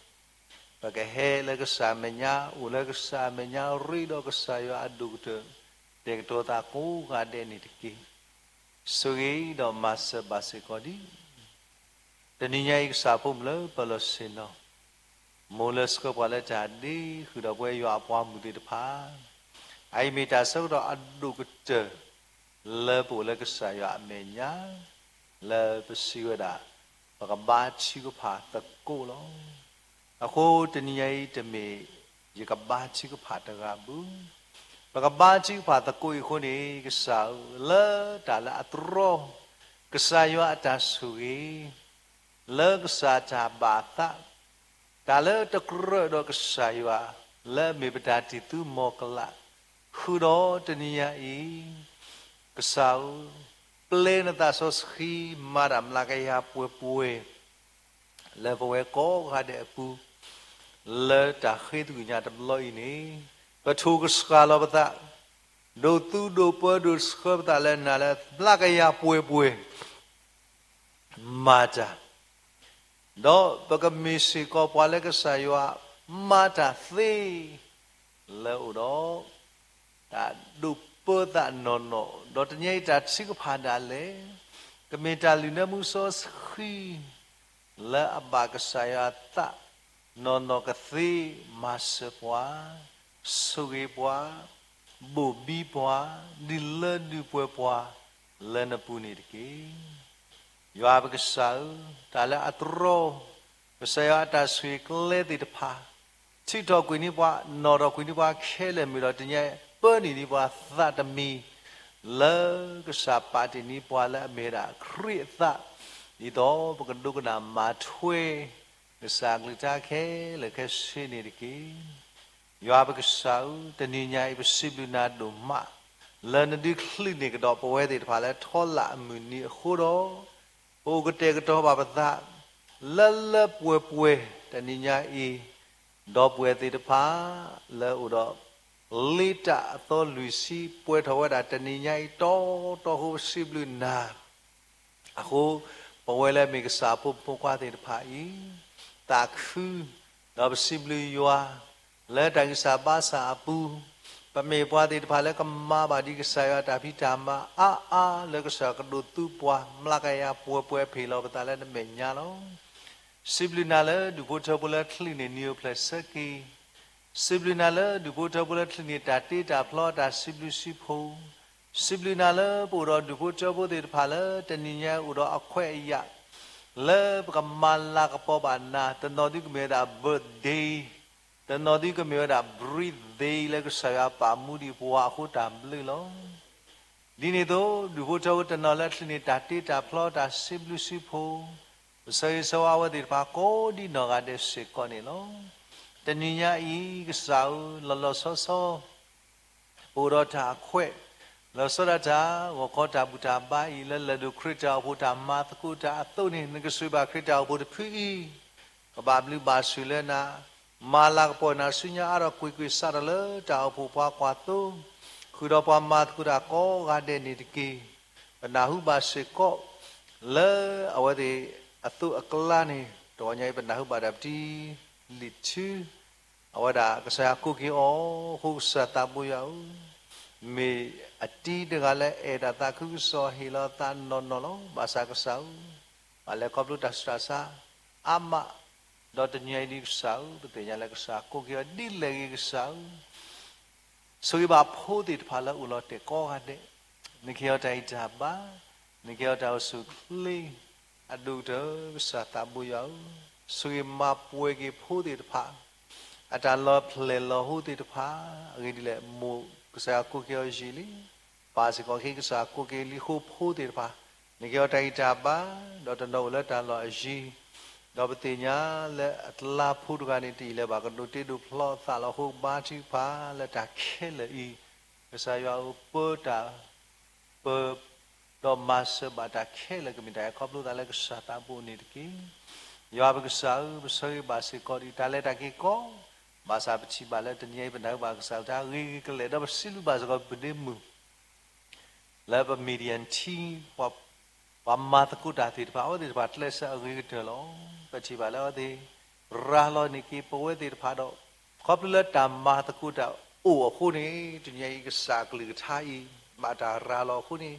ပကဟဲလၢကစၢ်အမဲာ်ညါ, အိၣ်လၢကစၢ်အမဲာ်ညါ, ရ့ဒီးကစၢ်ယွၤအဒိၣ်ကတၢၢ် တဲာ်ကတီၤသးကိးဂၤဒဲးန့ၣ်တက့ၢ်. ဆိၣ်ဂ့ၤဒီးမၤစၢၤဘၣ်စ့ၢ်ကီးဒံး တနံၤညါအံၤကစၢ်ဖိမုၣ်လၢပၢၤလီၢ်ဆ့ၣ်နီၤ, မိၢ်လၢဆှၢပှၤလၢတၢ်ဒ့ဃုာ်ဒီးပဝဲယွၤအပှၤမုၣ်သ့ၣ်တဖၣ်, အအံၤမ့ၢ်တၢ်ဆၢကတီၢ်အဒိၣ်ကတၢၢ် လၢပအိၣ်လၢကစၢ်ယွၤအမဲာ်ညါ, လၢပစံးဝဲဒၣ် ပကဘါထုကဖၣ်သကိးလီၤ. အဃိတနံၤညါအံၤတမ့ၢ်ယကဘါထုကဖၣ်တဂၤဘၣ်, ပကဘါထုကဖၣ်သကိးအံၤအဃိန့ၣ် ကစၢ်ဧၢ, လၢတၢ်လၢအတြီ ကစၢ်ယွၤအတၢ်ဆိၣ်ဂ့ၤ လၢကစၢ်တၢ်ဘၣ်အသး, တၢ်လၢတကြၢးဒီးကစၢ်ယွၤ လၢအမ့ၢ်ပတၢ်တံၢ်သူမီၤကလး, ဃုာ်ဒီးတနံၤညါအံၤ, ကစၢ်ဧၢ, ပျဲနသးစီဆှံမၤတၢ်မျးကယၤပှဲၤပှဲၤ လၢပဝဲကိးဂၤဒဲးအပူၤ, လၢတၢ်ဃ့သကွံာ်ညါတဘျီအံၤန့ၣ်, ပထိၣ်ကစှၤလီၤပသး, ဒိးသူဒိးပၢဒိးဆှၢပသးလၢနၤလၢမျးကယၤပှဲၤပှဲၤ မၤတၢ်, ဒီးပကမ့ၢ်စ့ၢ်ကီးပှၤလၢကစၢ်ယွၤမၤတၢ်သ့ လၢအအိၣ်ဒီး တၢ်ဒိးပၢသးနီၢ်နီၢ်, ဒီးတနံၤအံၤတၢ်ထုကဖၣ်ဒၣ်လဲာ် ကမ့ၢ်တၢ်လုၢ်နၢမူစီဆှံ လၢအဘၣ်ကစၢ်ယွၤအသး နီၢ်နီၢ်ကသ့ မၤစၢၤပှၤ, ဆိၣ်ဂ့ၤပှၤ, ဘိၣ်ဘံပှၤ, ဒုးလၢဒုးပှဲၤပှၤ လၢနပူၤန့ၣ်တက့ၢ်. ယွၤပကစၢ်ဧၢ, တၢ်လၢအတြီ ကစၢ်ယွၤအတၢ်ဆိၣ်ဂ့ၤကျဲသ့ၣ်တဖၣ် ထုးထီၣ်ကွံာ်န့ၢ်ပှၤ, နီၣ်ထီၣ်ကွံာ်န့ၢ်ပှၤခဲလၢာ်မ့ၢ်ဒီး တနံၤအံၤပၢနုာ်န့ၢ်ပှၤသးတမံၤ လၢကစၢ်ပာ်တ့ၢ်န့ၢ်ပှၤလၢအမ့ၢ်ဝဲဒၣ်ခရံာ်အသး, ဒ်သိးပကဒိကနၣ်မၤထွဲ ကစၢ်အကလုၢ်ကထါခဲလၢာ်ခဲဆ့န့ၣ်တက့ၢ်. ယွၤပကစၢ်ဧၢ, တနံၤညါအံၤပစံးဘျုးနၤဒိၣ်မး လၢနဒုးချုးန့ၢ်ကဒီးပဝဲသ့ၣ်တဖၣ်လၢထီလာ်အမုၢ်နံၤအဃိဒီး, ပအိၣ်ကတဲာ်ကတီၤဘၣ်ပသး လၢလၢပှဲၤပှဲၤတနံၤညါအံၤ, ဒီပုၢ်ဝဲၢ်သ့ၣ်တဖၣ် လၢအအိၣ်ဒီး လ့တၢ်အသီလွံၢ်ဆံ ပှဲၤထီၣ်ဝဲဒၣ်တနံၤညါအံၤ တီတီဃိ ပစံးဘျုးနၤ အဃိ, ပဝဲလၢမ့ၢ်ကစၢ်ဖိမုၣ်ဖိခွါသ့ၣ်တဖၣ်အံၤ, သးခု, ဒီးပစံးဘျုးယွၤ, လၢတၢ်ဂံၢ်စၢ်ဘါစၢ်အပူၤ, ပမ့ၢ်ပှၤသ့ၣ်တဖၣ်လၢကမၤဘၣ်ဒံးကစၢ်ယွၤတၢ်ဖံးတၢ်မၤအါအါ လၢကစၢ်ကဒိးသူပှၤ မျးကယၤပှဲၤပှဲၤ ဖ့ၣ်လီၤပသးလၢနမဲာ်ညါလီၤ. စံးဘျုးနၤလၢဒူၣ်ဖိထၢဖိလၢချုးန့ၢ်နံၤအိၣ်ဖျဲၣ်ဆၢက့ၤ, စံးဘျုးနၤလၢဒူၣ်ဖိထၢဖိလၢချုးန့ၢ်တၢ်တ့တၢ်ဖျီအတၢ်စံးဘျုးစံးဖှိၣ်, စံးဘျုးနၤလၢပအိၣ်ဒီးဒူၣ်ဖိထၢဖိသ့ၣ်တဖၣ်လၢတနံၤညါအိၣ်ဒီးအခွဲးအယာ် လၢပကမၤလၤကပီၤဘၣ်နၤ, တနီၤဒုကမ့ၢ်ဝဲဒၣ် birthday, တနီၤဒုကမ့ၢ်ဝဲဒၣ် breathday လၢကစၢ်ယွၤပာ်မူဒံးပှၤအဃိတၢ်ဘျုးလီၤ. ဒ်န့ၣ်အသိး ဒူၣ်ဖိထၢဖိတနီၤလၢအချုးန့ၢ်တၢ်တ့တၢ်ဖျီတၢ်စံးဘျုးစံးဖှိၣ်, ပဆၢဂ့ၤဆၢဝါအဝဲသ့ၣ်တဖၣ်ကိးဒ်နီၢ်ဂၤဒဲးစ့ၢ်ကီးန့ၣ်လီၤ. တနံၤညါအံၤ ကစၢ်ဧၢ လီၤလီၤဆီဆီ ပအိၣ်ဒီးတၢ်အခွဲး, လီၤဆီဒၣ်တၢ် ဂီၤခီတၢ်ဘူၣ်တၢ်ဘါအံၤ လၢလဲၤဒိးခရံာ်တၢ်အိၣ်ဖှိၣ်တၢ်မၤသကိးတၢ်အသိးန့ၣ် နကဆိၣ်ဂ့ၤဘၣ်ခရံာ်တၢ်အိၣ်ဖှိၣ်တဖုအံၤ, ကဘၣ်ဘျုးဘၣ်ဆိၣ်လၢနၤ, မၤလၤကပီၤနၤဆူညါအါထီၣ်ကွ့ၢ်ကွ့ၢ်စးထီၣ်လၢတၢ်အိၣ်ဖှိၣ်ပှၤကွၢ်သိ, ဃုာ်ဒီးပှၤမၤသကိးတၢ်ကိးဂၤဒဲးန့ၣ်တက့ၢ်. ပနၢ်ဟူဘၣ်စ့ၢ်ကီး လၢအဝဲသ့ၣ်အသိးအကျါန့ၣ် တဂီၤညါအံၤ ပနၢ်ဟူဘၣ်ဒၣ်ပတံၤလံာ်ထူ အဝဲဒၣ်ကစၢ်ယွၤကိးက့ၤအီၤ, အဃိကစၢ်သးဘိယွၤဧၢ, မ့ၢ်အတံၤတဂၤလၢအအဲၣ်တၢ်သးခုကစီၣ်ဟ့ၣ်လီၤအသးနီၢ်နီၢ်လီၤ. ဘၣ်ဆၣ်ကစၢ်ဧၢ, ဘၣ်လဲၤခီဖျိတၢ်ဆူးတၢ်ဆါအါမး, ဒီးတနံၤအံၤဒ်ကစၢ်ဧၢ, ပသ့ၣ်ညါလၢကစၢ်ကိးက့ၤအီၤဒ်လဲၣ်ဂ့ၤကစၢ်ဧၢ ဆိၣ်ဂ့ၤဘၣ်ဖိသ့ၣ်တဖၣ်လၢအအိၣ်လီၤတဲာ်ကိးဂၤဒဲး, နကဟ့ၣ်အီၤတၢ်ဂံၢ်တၢ်ဘါ, နကဟ့ၣ်အီၤတၢ်အိၣ်ဆူၣ်အိၣ်ချ့, အဒိၣ်ကတၢၢ်ကစၢ်သးဘိယွၤဧၢ, ဆိၣ်ဂ့ၤမၤပှဲၤက့ၤဖိသ့ၣ်တဖၣ် အတၢ်လီၤဖျဲၣ်လီၤဟိသ့ၣ်တဖၣ်, အဂ့ၢ်ဒ်လဲၣ် မိၢ်ကစၢ်ယွၤကိးက့ၤအီၤယံာ်လံ, ပၢ်စ့ၢ်ကီးက့ၤကစၢ်ကိးက့ၤလံအဃိဖိသ့ၣ်တဖၣ်, နကဟ့ၣ်အီၤတၢ်ဂံၢ်တၢ်ဘါ, ဒီးတနီၤအိၣ်လၢတၢ်လီၢ်အယံၤ, ဒီးပသ့ၣ်ညါလၢအကျါဖိတဂၤန့ၣ် တအံၤလၢၤဘၣ်ကဒိးတ့ဒိးဖျီအသးလီၤ. အဃိကဘါထုကဖၣ်လၢတၢ်ခဲလၢာ်အံၤ, ကစၢ်ယွၤဧၢ ပၢတၢ် ပၢ, ဒီးမၤစၢၤဘၣ်တၢ်ခဲလၢာ် ကမ့ၢ်တၢ်အဲၣ်ခီဖျိသးလၢကစၢ်သးဘိန့ၣ်တက့ၢ်. ယွၤပကစၢ်ဧၢ, ပဆၢဂ့ၤဘၣ်စ့ၢ်ကီးဒ်တၢ်လဲၤတၢ်က့ၤကီ, ဘၣ်ဆၣ်ပထံၣ်ဘၣ်လၢတနံၤအံၤ ပနၢ်ဟူဘၣ်ကစၢ်တၢ်ဂ့ၤကလဲာ် ဒီးပစံးဘျုးဘၣ်စ့ၢ်ကီး ပဒ့မုၣ် လၢပ Midian team ပှၤမၤသကိးတၢ်သ့ၣ်တဖၣ် အဝဲသ့ၣ်တဖၣ်ကျဲးစၢးအဂ့ၤကတၢၢ်လီၤ. ပထံၣ်ဘၣ်လၢအဝဲသ့ၣ် ရၤလီၤန့ၢ်က့ၤပဝဲသ့ၣ်တဖၣ်ဒီး ခီဖျိလၢတၢ်မၤသကိးတၢ်အိၣ်အဃိန့ၣ် တနံၤအံၤကစၢ်အကလုၢ်ကထါအံၤ ဘၣ်တၢ်ရၤလီၤအဃိန့ၣ်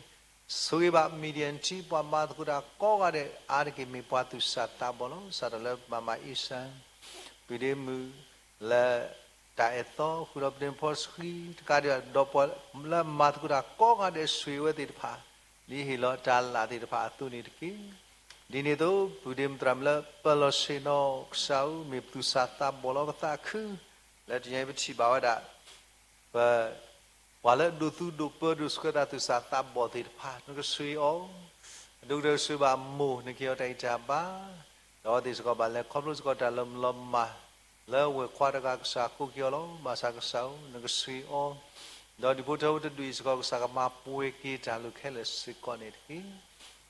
ဆိၣ်ဂ့ၤဘၣ် Midian team ပှၤမၤသကိးတၢ်ကိးဂၤဒဲး အါတက့ၢ်မ့ၢ်ပှၤသူၣ်စၢ်သးဘီၣ်လီၤ. စးထီၣ်လၢမၤမၤအ့ၡၢၣ် ပဒ့မုၣ် လၢတၢ်အဲၣ်သီ ဃုာ်ဒီးပဒ့မုၣ်ဖီဆှံ တကးဒံးဘၣ် ဒီးပှၤလၢအမၤသကိးတၢ်ကိးဂၤဒဲး ဆိၣ်ဂ့ၤဝဲသ့ၣ်တဖၣ် ဒ်ဟ့ၣ်လီၤတၢ်လၢ်သ့ၣ်တဖၣ်အသိးန့ၣ်တက့ၢ်. ဒ်န့ၣ်အသိး ပုၢ်ဒ့မုၣ်သရၣ်မုၣ်လၢပၢၤလီၢ်ဆ့ၣ်နီၤ ကစၢ်ဧၢ မ့ၢ်ပသူၣ်စၢ်သးဘီၣ်လီၤပသးခု လၢတနံၤအံၤပထံၣ်ဘၣ်ဝဲဒၣ် ပ ပှၤလၢအဒိးသူဒိးပၢဒိးဆှၢတၢ်သူၣ်စၢ်သးဘီၣ်သ့ၣ်တဖၣ် နကဆိၣ်ဂ့ၤအီၤ, အဒိၣ်ကတၢၢ်ဆိၣ်ဂ့ၤဘၣ်မိၢ် နကဟ့ၣ်အီၤတၢ်ဂံၢ်တၢ်ဘါ, ဒီးအဝဲသ့ၣ်စ့ၢ်ကီးဘၣ်လဲၤခီဖျိစ့ၢ်ကီးတၢ်လီၤမုၢ်လီၤမၢ် လၢဝဲၢ်ခွါတဂၤကစၢ်ကိးက့ၤအီၤလီၤ. ဘၣ်ဆၣ်ကစၢ်ဧၢ နကဆိၣ်ဂ့ၤအီၤ, ဒီးဒူၣ်ဖိထၢဖိတဒူၣ်အံၤစ့ၢ်ကီး ကစၢ်ကမၤပှဲၤက့ၤတၢ်လိၤခဲလၢာ်စ့ၢ်ကီးန့ၣ်တက့ၢ်.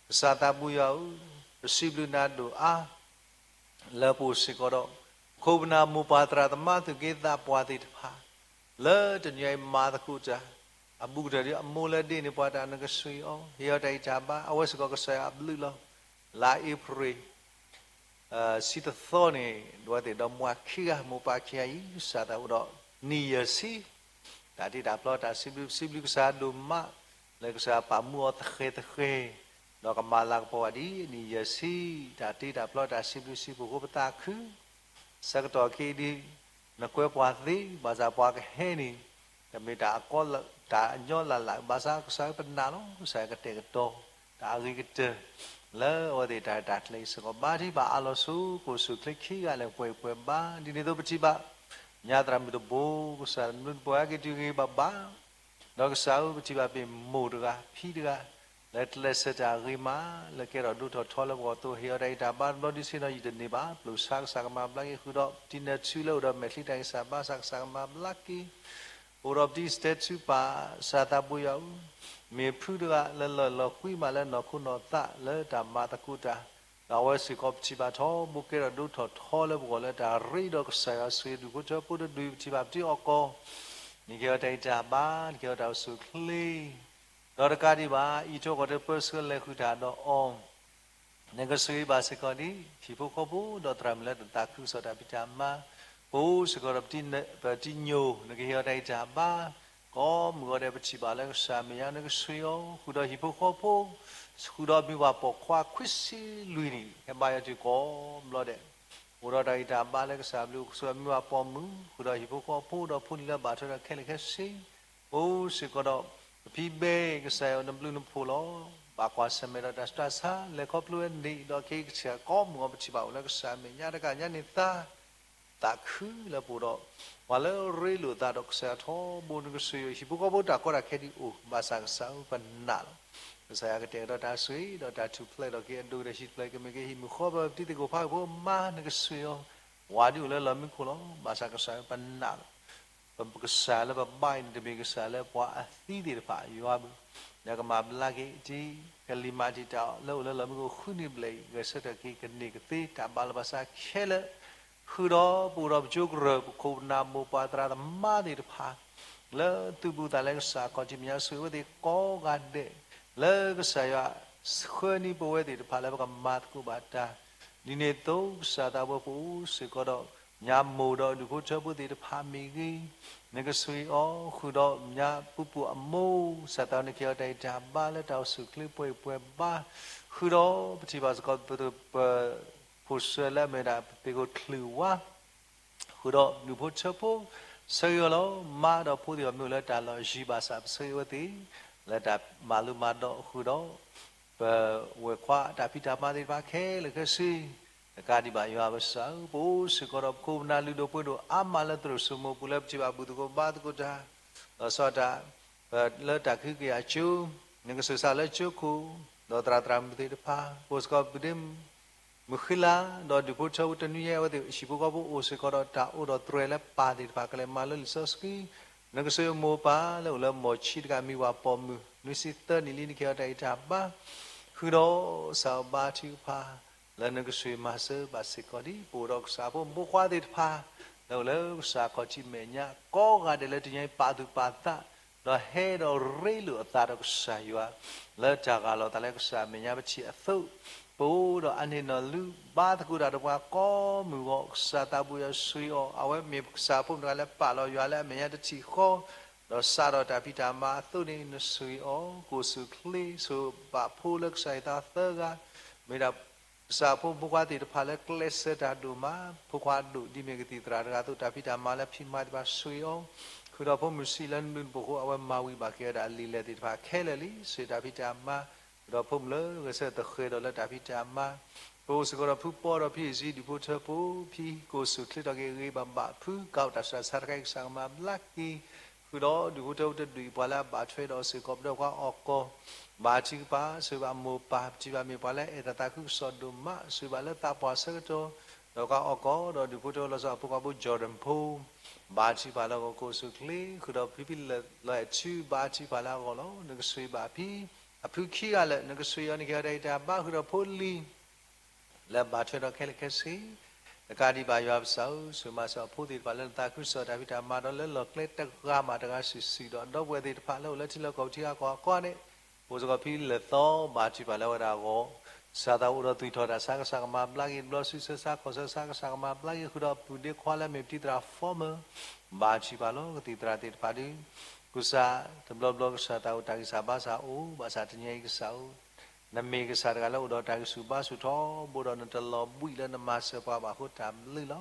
ကစၢ်သးဘိယွၤဧၢ, ပစံးဘျုးနၤဒိၣ်အါ လၢပအိၣ်စ့ၢ်ကီးဒီး ပခိၣ်ပနၢ်မိၢ်ပၢ်သရၣ်သမါသူၣ်က့သးပှၢ်သ့ၣ်တဖၣ် လၢတနံၤအံၤမၤသကိးတၢ် အဘူးကတၢၢ်ဒ်အမိၢ်လၢဒ့န့ၣ် ပှၤတၢ်နကဆိၣ်ဂ့ၤအီၤ ဟ့ၣ်အီၤတၢ်ဂံၢ်တၢ်ဘါ အဝဲစ့ၢ်ကီးကစၢ်ယွၤအဘျုးလီၤ. လါအ့ဖြ့ၣ် ဆံတသီန့ၣ် ဒဝဲသ့ၣ်ဒီမါခံဂၤ မိၢ်ပၢ်ခံဂၤအံၤ စၢ်သးအိၣ်ဒီးနံၣ်ယဲၢ်ဆံ တၢ်တ့တၢ်ဖျီတၢ်စံးဘျုး ပစံးဘျုးကစၢ်ဒိၣ်မး လၢကစၢ်ပာ်မူအီၤသဃဲၤသဃဲၤ ဒီးကမၤလၤကပီၤဘၣ်ဒ်နံၣ်ယဲၢ်ဆံ တၢ်တ့တၢ်ဖျီတၢ်စံးဘျုးစံးဖှိၣ်အဃိပသးခု ဆၢကတီၢ်ခဲအံၤဒ် နကွဲပှၤသ့ ဘၣ်ဆၣ်ပှၤကဟဲန့ၣ် တမ့ၢ်တၢ်အကီ တၢ်အညီလၢ်လၢ် ဘၣ်ဆၣ်ကစၢ်ပနာ်လီၤ ကစၢ်ကတဲာ်ကတီၤ တၢ်အဂ့ၤကတၢၢ် လၢအဝဲသ့ၣ်တၢ်ရဲၣ်တၢ်ကျဲၤအံၤစ့ၢ်ကီး ဘါထုကဖၣ်အါလီၤဆိ ကအိၣ်ဆူၣ်အိၣ်ချ့ခံဂၤလၢပှဲၤပှဲၤဘါ ဒ်န့ၣ်အသိးပထံၣ်ဘၣ် ညါသရၣ်မုၣ်တဘိ ကစၢ်မနုၤတဘိဟဲက့ၤတုၤဂ့ၤဘၣ်ဘၣ် ဒီးကစၢ်ဧၢ ပထံၣ်ဘၣ်ပ့ၢ်မိၢ်တဂၤ ဖံတဂၤ လၢကျဲးစၢးတၢ်ဂ့ၤမး လၢကဲထီၣ်ဒိၣ်ထီၣ်ထီလၢပဂီၢ်အသိး ဟ့ၣ်အီၤတၢ်ဂံၢ်တၢ်ဘါ တဘျီဒ်ဆ့ၣ်နီၤယံာ်တန့ၢ်ဘၣ် ပျိာ်ဆါကစၢ်ကမၤဘျါက့ၤ ဃုာ်ဒီးပတံၤနၢၤထူလၢအိၣ်ဒီးမဲာ်ချံတၢ်ဂံၢ်စၢ်ဘါစၢ် ကစၢ်ကမၤဘျါက့ၤ အိၣ်ဒီးပတံၤစတဲထူပၢ် ကစၢ်သးဘိယွၤဧၢ, မ့ၢ်ဖုတဂၤလၢလီၤလီၤကွံမးလၢနီၢ်ခိနီၢ်သးလၢတၢ်မၤသကိးတၢ်, ဒီးအဝဲစ့ၢ်ကီးပထံၣ်ဘၣ်ထီဘိကဲထီၣ်ဒိၣ်ထီၣ်ထီလၢပဂီၢ်လၢတၢ်ရ့ဒီးကစၢ်ယွၤဆိၣ်ဂ့ၤ ဒူၣ်ဖိထၢဖိတဒူၣ် ပထံၣ်ဘၣ်ပတံၤအီၣ်ကီၢ်, နကဟ့ၣ်အီၤတၢ်ဂံၢ်တၢ်ဘါ နကဟ့ၣ်အီၤတၢ်အိၣ်ဆူၣ်အိၣ်ချ့ ဒီးတကးဒံးဘၣ် အံးထွဲကွၢ်ထွဲပၢဆှၢလဲၤဃုာ်တၢ်ဒီးအီၤ နကဆိၣ်ဂ့ၤဘၣ်စ့ၢ်ကီးဒ် ဟံၣ်ဖိဃီဖိဒီးသရၣ်မုၣ်လၢတသးခုကစီၣ်တၢ်ဖံးတၢ်မၤ, ပအိၣ်စ့ၢ်ကီးဒီးပတံၤညိၣ် နကဟ့ၣ်အီၤတၢ်ဂံၢ်တၢ်ဘါ, ကိးမုၢ်ဂီၤဒဲးပထံၣ်ဘၣ်လၢကစၢ်မဲာ်ညါ နကဆိၣ်ဂ့ၤအီၤ ဃုာ်ဒီးဟံၣ်ဖိဃီဖိ, ဃုာ်ဒီးမုၢ်ပှၢ်ပိာ်ခွါခွံဆံလွံၢ်နံၣ် ဟဲဘါယွၤတုၤကိးဘျီဒဲး အိၣ်ဒီးတၢ်ဂံၢ်တၢ်ဘါလၢကစၢ်ဘျုး ကဆိၣ်ဂ့ၤမုၢ်ပှၢ်ပိာ်မုၣ် ဃုာ်ဒီးဟံၣ်ဖိဃီဖိဒီးဖိလံၤလၢဘၣ်ထွဲဒီးခဲလၢာ်ခဲဆ့ အိၣ်စ့ၢ်ကီးဒီး ပဖံဘဲ ကစၢ်ယွၤနဘျုးနဖှိၣ်လီၤ. ဘၣ်ကွၢ်ဆၢၣ်မဲာ်ဒီးတၢ်ဆူးတၢ်ဆါ လဲၤခီဖျိဝဲန့ၣ်ဒီးခဲအံၤကစၢ်ကိးမုၢ်ဂီၤပထံၣ်ဘၣ်အိၣ်လၢကစၢ်မဲာ်ညါတကးညါန့ၣ်သါ သးခုလၢပအိၣ်ဒီး ပှၤလၢရ့လိာ်သးဒီးကစၢ်ယွၤထီဘိ နကဆိၣ်ဂ့ၤအီၤ ဟံၣ်ဖိဃီဖိတၢ်ကီတၢ်ခဲဒုးအိၣ် ဘၣ်ဆၣ်ကစၢ်ဧၢ ပနာ်လီၤ. ကစၢ်ယွၤကတဲာ်ကတီၤတၢ်ဆိၣ်ဂ့ၤ ဒီးတၢ်ထူၣ်ဖျဲးဒီးက့ၤအဒိၣ်ကတၢၢ် ဟံၣ်တဖျၢၣ်ကမ့ၢ်က့ၤဟံၣ်မုၢ်ဃီ ပပတံၤသကိးဖးကဖိမါ နကဆိၣ်ဂ့ၤအီၤ ဝၤဒုးအိၣ်လၢလီၢ်မံခိၣ်လီၤ. ဘၣ်ဆၣ်ကစၢ်ဧၢ ပနာ်လီၤ. ပကစၢ်လၢပဘါအံၤန့ၣ် တမ့ၢ်ကစၢ်လၢပှၤအသံသ့ၣ်တဖၣ် ယွၤဧၢ, နကမၤဘျါက့ၤ တံၤကလံၤမးတံာ်တာ်အီၤ လၢအိၣ်လၢလီၢ်မံခိၣ်ဃုနံၣ်ဘျဲၣ်အံၤ ဂဲၤဆၢထၢၣ်က့ၤကန့ၢ်ကသ့တၢ်ဘၣ်လီၤဘၣ်စးခဲလၢာ် ဃုာ်ဒီးပအိၣ်ဒီးပကၠိကရၢၢ် ပခိၣ်ပနၢ်မိၢ်ပၢ်သရၣ်သမါသ့ၣ်တဖၣ် လၢသုးဘူးသးလၢကစၢ်ခီၣ်ထံးမဲာ်ညါ ဆိၣ်ဂ့ၤအဝဲသ့ၣ်ကိးဂၤဒဲး လၢကစၢ်ယွၤဆှၢန့ၢ်ပဝဲသ့ၣ်တဖၣ်လၢပကမၤသကိးဘၣ်တၢ် ဒ်န့ၣ်အသိး ကစၢ်သးဘိပအိၣ်စ့ၢ်ကီးဒီး ညါမိၢ်ဒီးဒူၣ်ဖိထၢဖိသ့ၣ်တဖၣ်မ့ၢ်ဂ့ၤ, နကဆိၣ်ဂ့ၤအီၤ ဃုာ်ဒီးညါပူၤပူၤအမိၢ် ကစၢ်သးဘိနကဟ့ၣ်အီၤတၢ်ဂံၢ်တၢ်ဘါလၢတၢ်အိၣ်ဆူၣ်အိၣ်ချ့ပှဲၤပှဲၤဘါ, ဃုာ်ဒီးပထံၣ်ဘၣ်စ့ၢ်ကီး ပ ဖိၣ်စၢၤလၢအမ့ၢ်ဒၣ်ပသ့ၣ်ခိၣ်ချုးဝါ ဃုာ်ဒီးဒူၣ်ဖိထၢဖိ ဆၢဂ့ၤအီၤလီၤ. မါဒီးဖိသ့ၣ်တဖၣ်မ့ၢ်အိၣ်လၢတၢ်လီၢ်ယံၤဘၣ်ဆၣ် ပဆၢဂ့ၤအဝဲသ့ၣ် လၢတၢ်မၤလိမၤဒိးဃုာ်ဒီး ပဝဲၢ်ခွါတၢ်ဖံးတၢ်မၤသ့ၣ်တဖၣ်ခဲလၢာ်ခဲဆ့ တကးဒံးဘၣ်ယွၤပကစၢ်ဧၢ ပအိၣ်စ့ၢ်ကီးဒီးပခိၣ်ပနၢ်လုၢ်ဒိၣ်ပှ့ၤဒိၣ်အါမးလၢသရိာ်စိမိၤပူၤလၢပထံၣ်ဘၣ်ဘူၣ်သကိးဘါသကိးတၢ် လီၤဆီဒၣ်တၢ် လၢတၢ်ကဟုကယာ်ကၠိ နကဆိၣ်ဂ့ၤလၢကၠိခိၣ် ဒီးသရၣ်သရၣ်မုၣ်သ့ၣ်တဖၣ် ပအိၣ်စ့ၢ်ကီးပဒ့ မုၢ်ဃံလၤ ဒီးဒူၣ်ဖိထၢဖိတနွံညါအဝဲသ့ၣ် ဟံၣ်ဖိဃီဖိအိၣ်စ့ၢ်ကီးဒီးတၢ်အိၣ်ဒီးတြဲၤလၢပၢ်သ့ၣ်တဖၣ် ကလဲၤမၤလၢလံာ်စီဆှံ နကဆိၣ်ဂ့ၤမိၢ်ပၢ်လၢအိၣ်လၢမီၢ်ဆံးတကးမံၤဝၤပိာ်မုၣ် နွံဆံသၢနံၣ်လံ နကဟ့ၣ်အီၤတၢ်ဂံၢ်တၢ်ဘါ ဃုာ်ဒီးကစၢ်အဘါထုကဖၣ် လၢနကဆိၣ်ဂ့ၤမၤစၢၤဘၣ်စ့ၢ်ကီးဒ် ပအိၣ်ဒီးကစၢ်ဖိမုၣ်ဖိခွါသ့ၣ်တဖၣ် လၢအိၣ်လၢကစၢ်ခီၣ်ထံးမဲာ်ညါ ကိးဂၤဒဲးလၢတနံၤအံၤပာ်သူၣ်ပာ်သး ဒီးဟဲဒီးရ့လိာ်အသးဒီးကစၢ်ယွၤ လၢတၢ်ဂၢ်လီၤသးလၢကစၢ်အမဲာ်ညါပထံၣ်အသိး ပအိၣ်ဒီးအန့ၣ်နီၢ်လုၢ် ဘါသကိးတၢ်ဒီးပှၤကိးမုၢ်ဂီၢ် ကစၢ်သးဘိယွၤဆိၣ်ဂ့ၤအီၤ အဝဲမ့ၢ်ကစၢ်ဖိမုၣ်တဂၤလၢပာ်လီၤယွၤလၢအမဲာ်ညါတထံၣ်ဃီ ဒီးစးထီၣ်တၢ်ဖံးတၢ်မၤအသိးန့ၣ် နဆိၣ်ဂ့ၤအီၤ ကအိၣ်ဆူၣ်ချ့ ဆိၣ်ဘၣ်ဖိလၢကစၢ်ယွၤသၢဂၤ မ့ၢ်ဒၣ် ကစၢ်ဖိမုၣ်ဖိခွါသ့ၣ်တဖၣ်လၢကျဲးစၢးတၢ်ဒိၣ်မး ဖိခွါဒိၣ်ဒ်မ့ၢ်ကသံၣ်သရၣ်တဂၤအသိး တၢ်ဖံးတၢ်မၤလၢဖံးမၤသ့ၣ်တဖၣ်ဆိၣ်ဂ့ၤအီၤ ဃုာ်ဒီးဖိမုၣ်ဆံးလၢနဘျုးနဖှိၣ်အဃိ အဝဲမၤဝံၤဘၣ်က့ၤဝဲဒၣ်လံာ်လဲၢ်သ့ၣ်တဖၣ်ခဲလၢာ်လံ ဆိၣ်ဂ့ၤတၢ်ဖံးတၢ်မၤ ဃုာ်ဒီးဖိမုၣ်လၢဂဲၤဆၢထၢၣ်သဃဲၤဒီးလၢတၢ်ဖံးတၢ်မၤ ပအိၣ်စ့ၢ်ကီးဒီးဖုပီဒီးဖံအ့ၣ်စံ ဒူၣ်ဖိထၢဖိဖံ ကအိၣ်ဆူၣ်ချ့ထီၣ်က့ၤဂ့ၤဂ့ၤဘၣ်ဘၣ် ဖုကးအိၣ်တၢ်ဆူးတၢ်ဆါတခါအံၤ ကစၢ်ကမၤဘျါက့ၤ ဃုာ်ဒီးဒူၣ်ဖိထၢဖိတဒူၣ်အံၤ ပှၤလၢအဘၣ်ထွဲဒီးစ့ၢ်ကီး ပဒီးပှၤအီၣ်ကီၢ် ဘါထုကဖၣ် ဆိၣ်ဂ့ၤဘၣ်မိၢ်ပၢ် ပထံၣ်ဘၣ်မ့ၢ်ပှၤလၢအဲၣ်တၢ်သးခုကစီၣ်ဒိၣ်မး ဆိၣ်ဂ့ၤဘၣ်လၢသးပှၢ်ဆၢကတီၢ် ဒီးပှၤအီၣ်ကီၢ် ဒီးဒူၣ်ဖိထၢဖိလီၤဆီအဖိခွါဖိ Jordan ဖိ ဘါထုကဖၣ်လၢအဂီၢ် ကအိၣ်ဆူၣ်ချ့ ဃုာ်ဒီးဖံဖံလၢလီၤအဲၣ်ထု ဘါထုကဖၣ်လၢအဂီၢ်လီၤ. နကဆိၣ်ဂ့ၤဘၣ်ဖံ အဖုခံဂၤလၢာ် နကဆိၣ်ဂ့ၤအီၤ နကဟ့ၣ်အီၤတၢ်ဂံၢ်တၢ်ဘါ ဃုာ်ဒီးဖိလံၤ လၢဘၣ်ထွဲဒီးခဲလၢာ်ခဲဆ့ တကးဒံးဘၣ်ယွၤပကစၢ်ဧၢ ဆိၣ်ဂ့ၤမၤစၢၤအဖိသ့ၣ်တဖၣ်လၢနသးခုကစီၣ်တၢ်ဖံးတၢ်မၤဒီးလၢလီၢ်ကျဲတဂၤမးတဂၤစုာ်စုာ်ဒီး ဒီပုၢ်ဝဲၢ်သ့ၣ်တဖၣ်လၢအိၣ်လၢထံလီၢ်ကီၢ်ပူၤထံဂၤကီၢ်ဂၤန့ၣ် ပအိၣ်စ့ၢ်ကီးဖံလၢာ်သီ ဘါထုကဖၣ်လၢအဝဲဒၣ်အဂီၢ် ကစၢ်သးအိၣ်ဒီးသွံၣ်ထီၣ်တၢ်ဆါ ကစၢ်ကမၤဘျါက့ၤ တဘျီစုဆၢဆါခီၣ်ဆၢဆါ ကစၢ်ကမၤဘျါက့ၤ ဃုာ်ဒီးပုၢ်ဒ့ခွါလၢအမ့ၢ်ပတံၤသရၣ် Former ဘါထုကဖၣ်လီၤ. ကသံၣ်သရၣ်သ့ၣ်တဖၣ်ဒုး ကစၢ်တဘျီဘျီကစၢ်သးအိၣ်တၢ်ဂံၢ်စၢ်ဘါစၢ်အိၣ် ဘၣ်ဆၣ်တနံၤအံၤကစၢ်ဧၢ နမ့ၢ်ကစၢ်တဂၤလၢအိၣ်ဒီးတၢ်ဂံၢ်ဆူၣ်ဘါဆူၣ်ထီဘိဒီး နတလီၤဘှံးလၢနမၤစၢၤပှၤဘၣ်အဃိတၢ်ဘျုးလီၤ.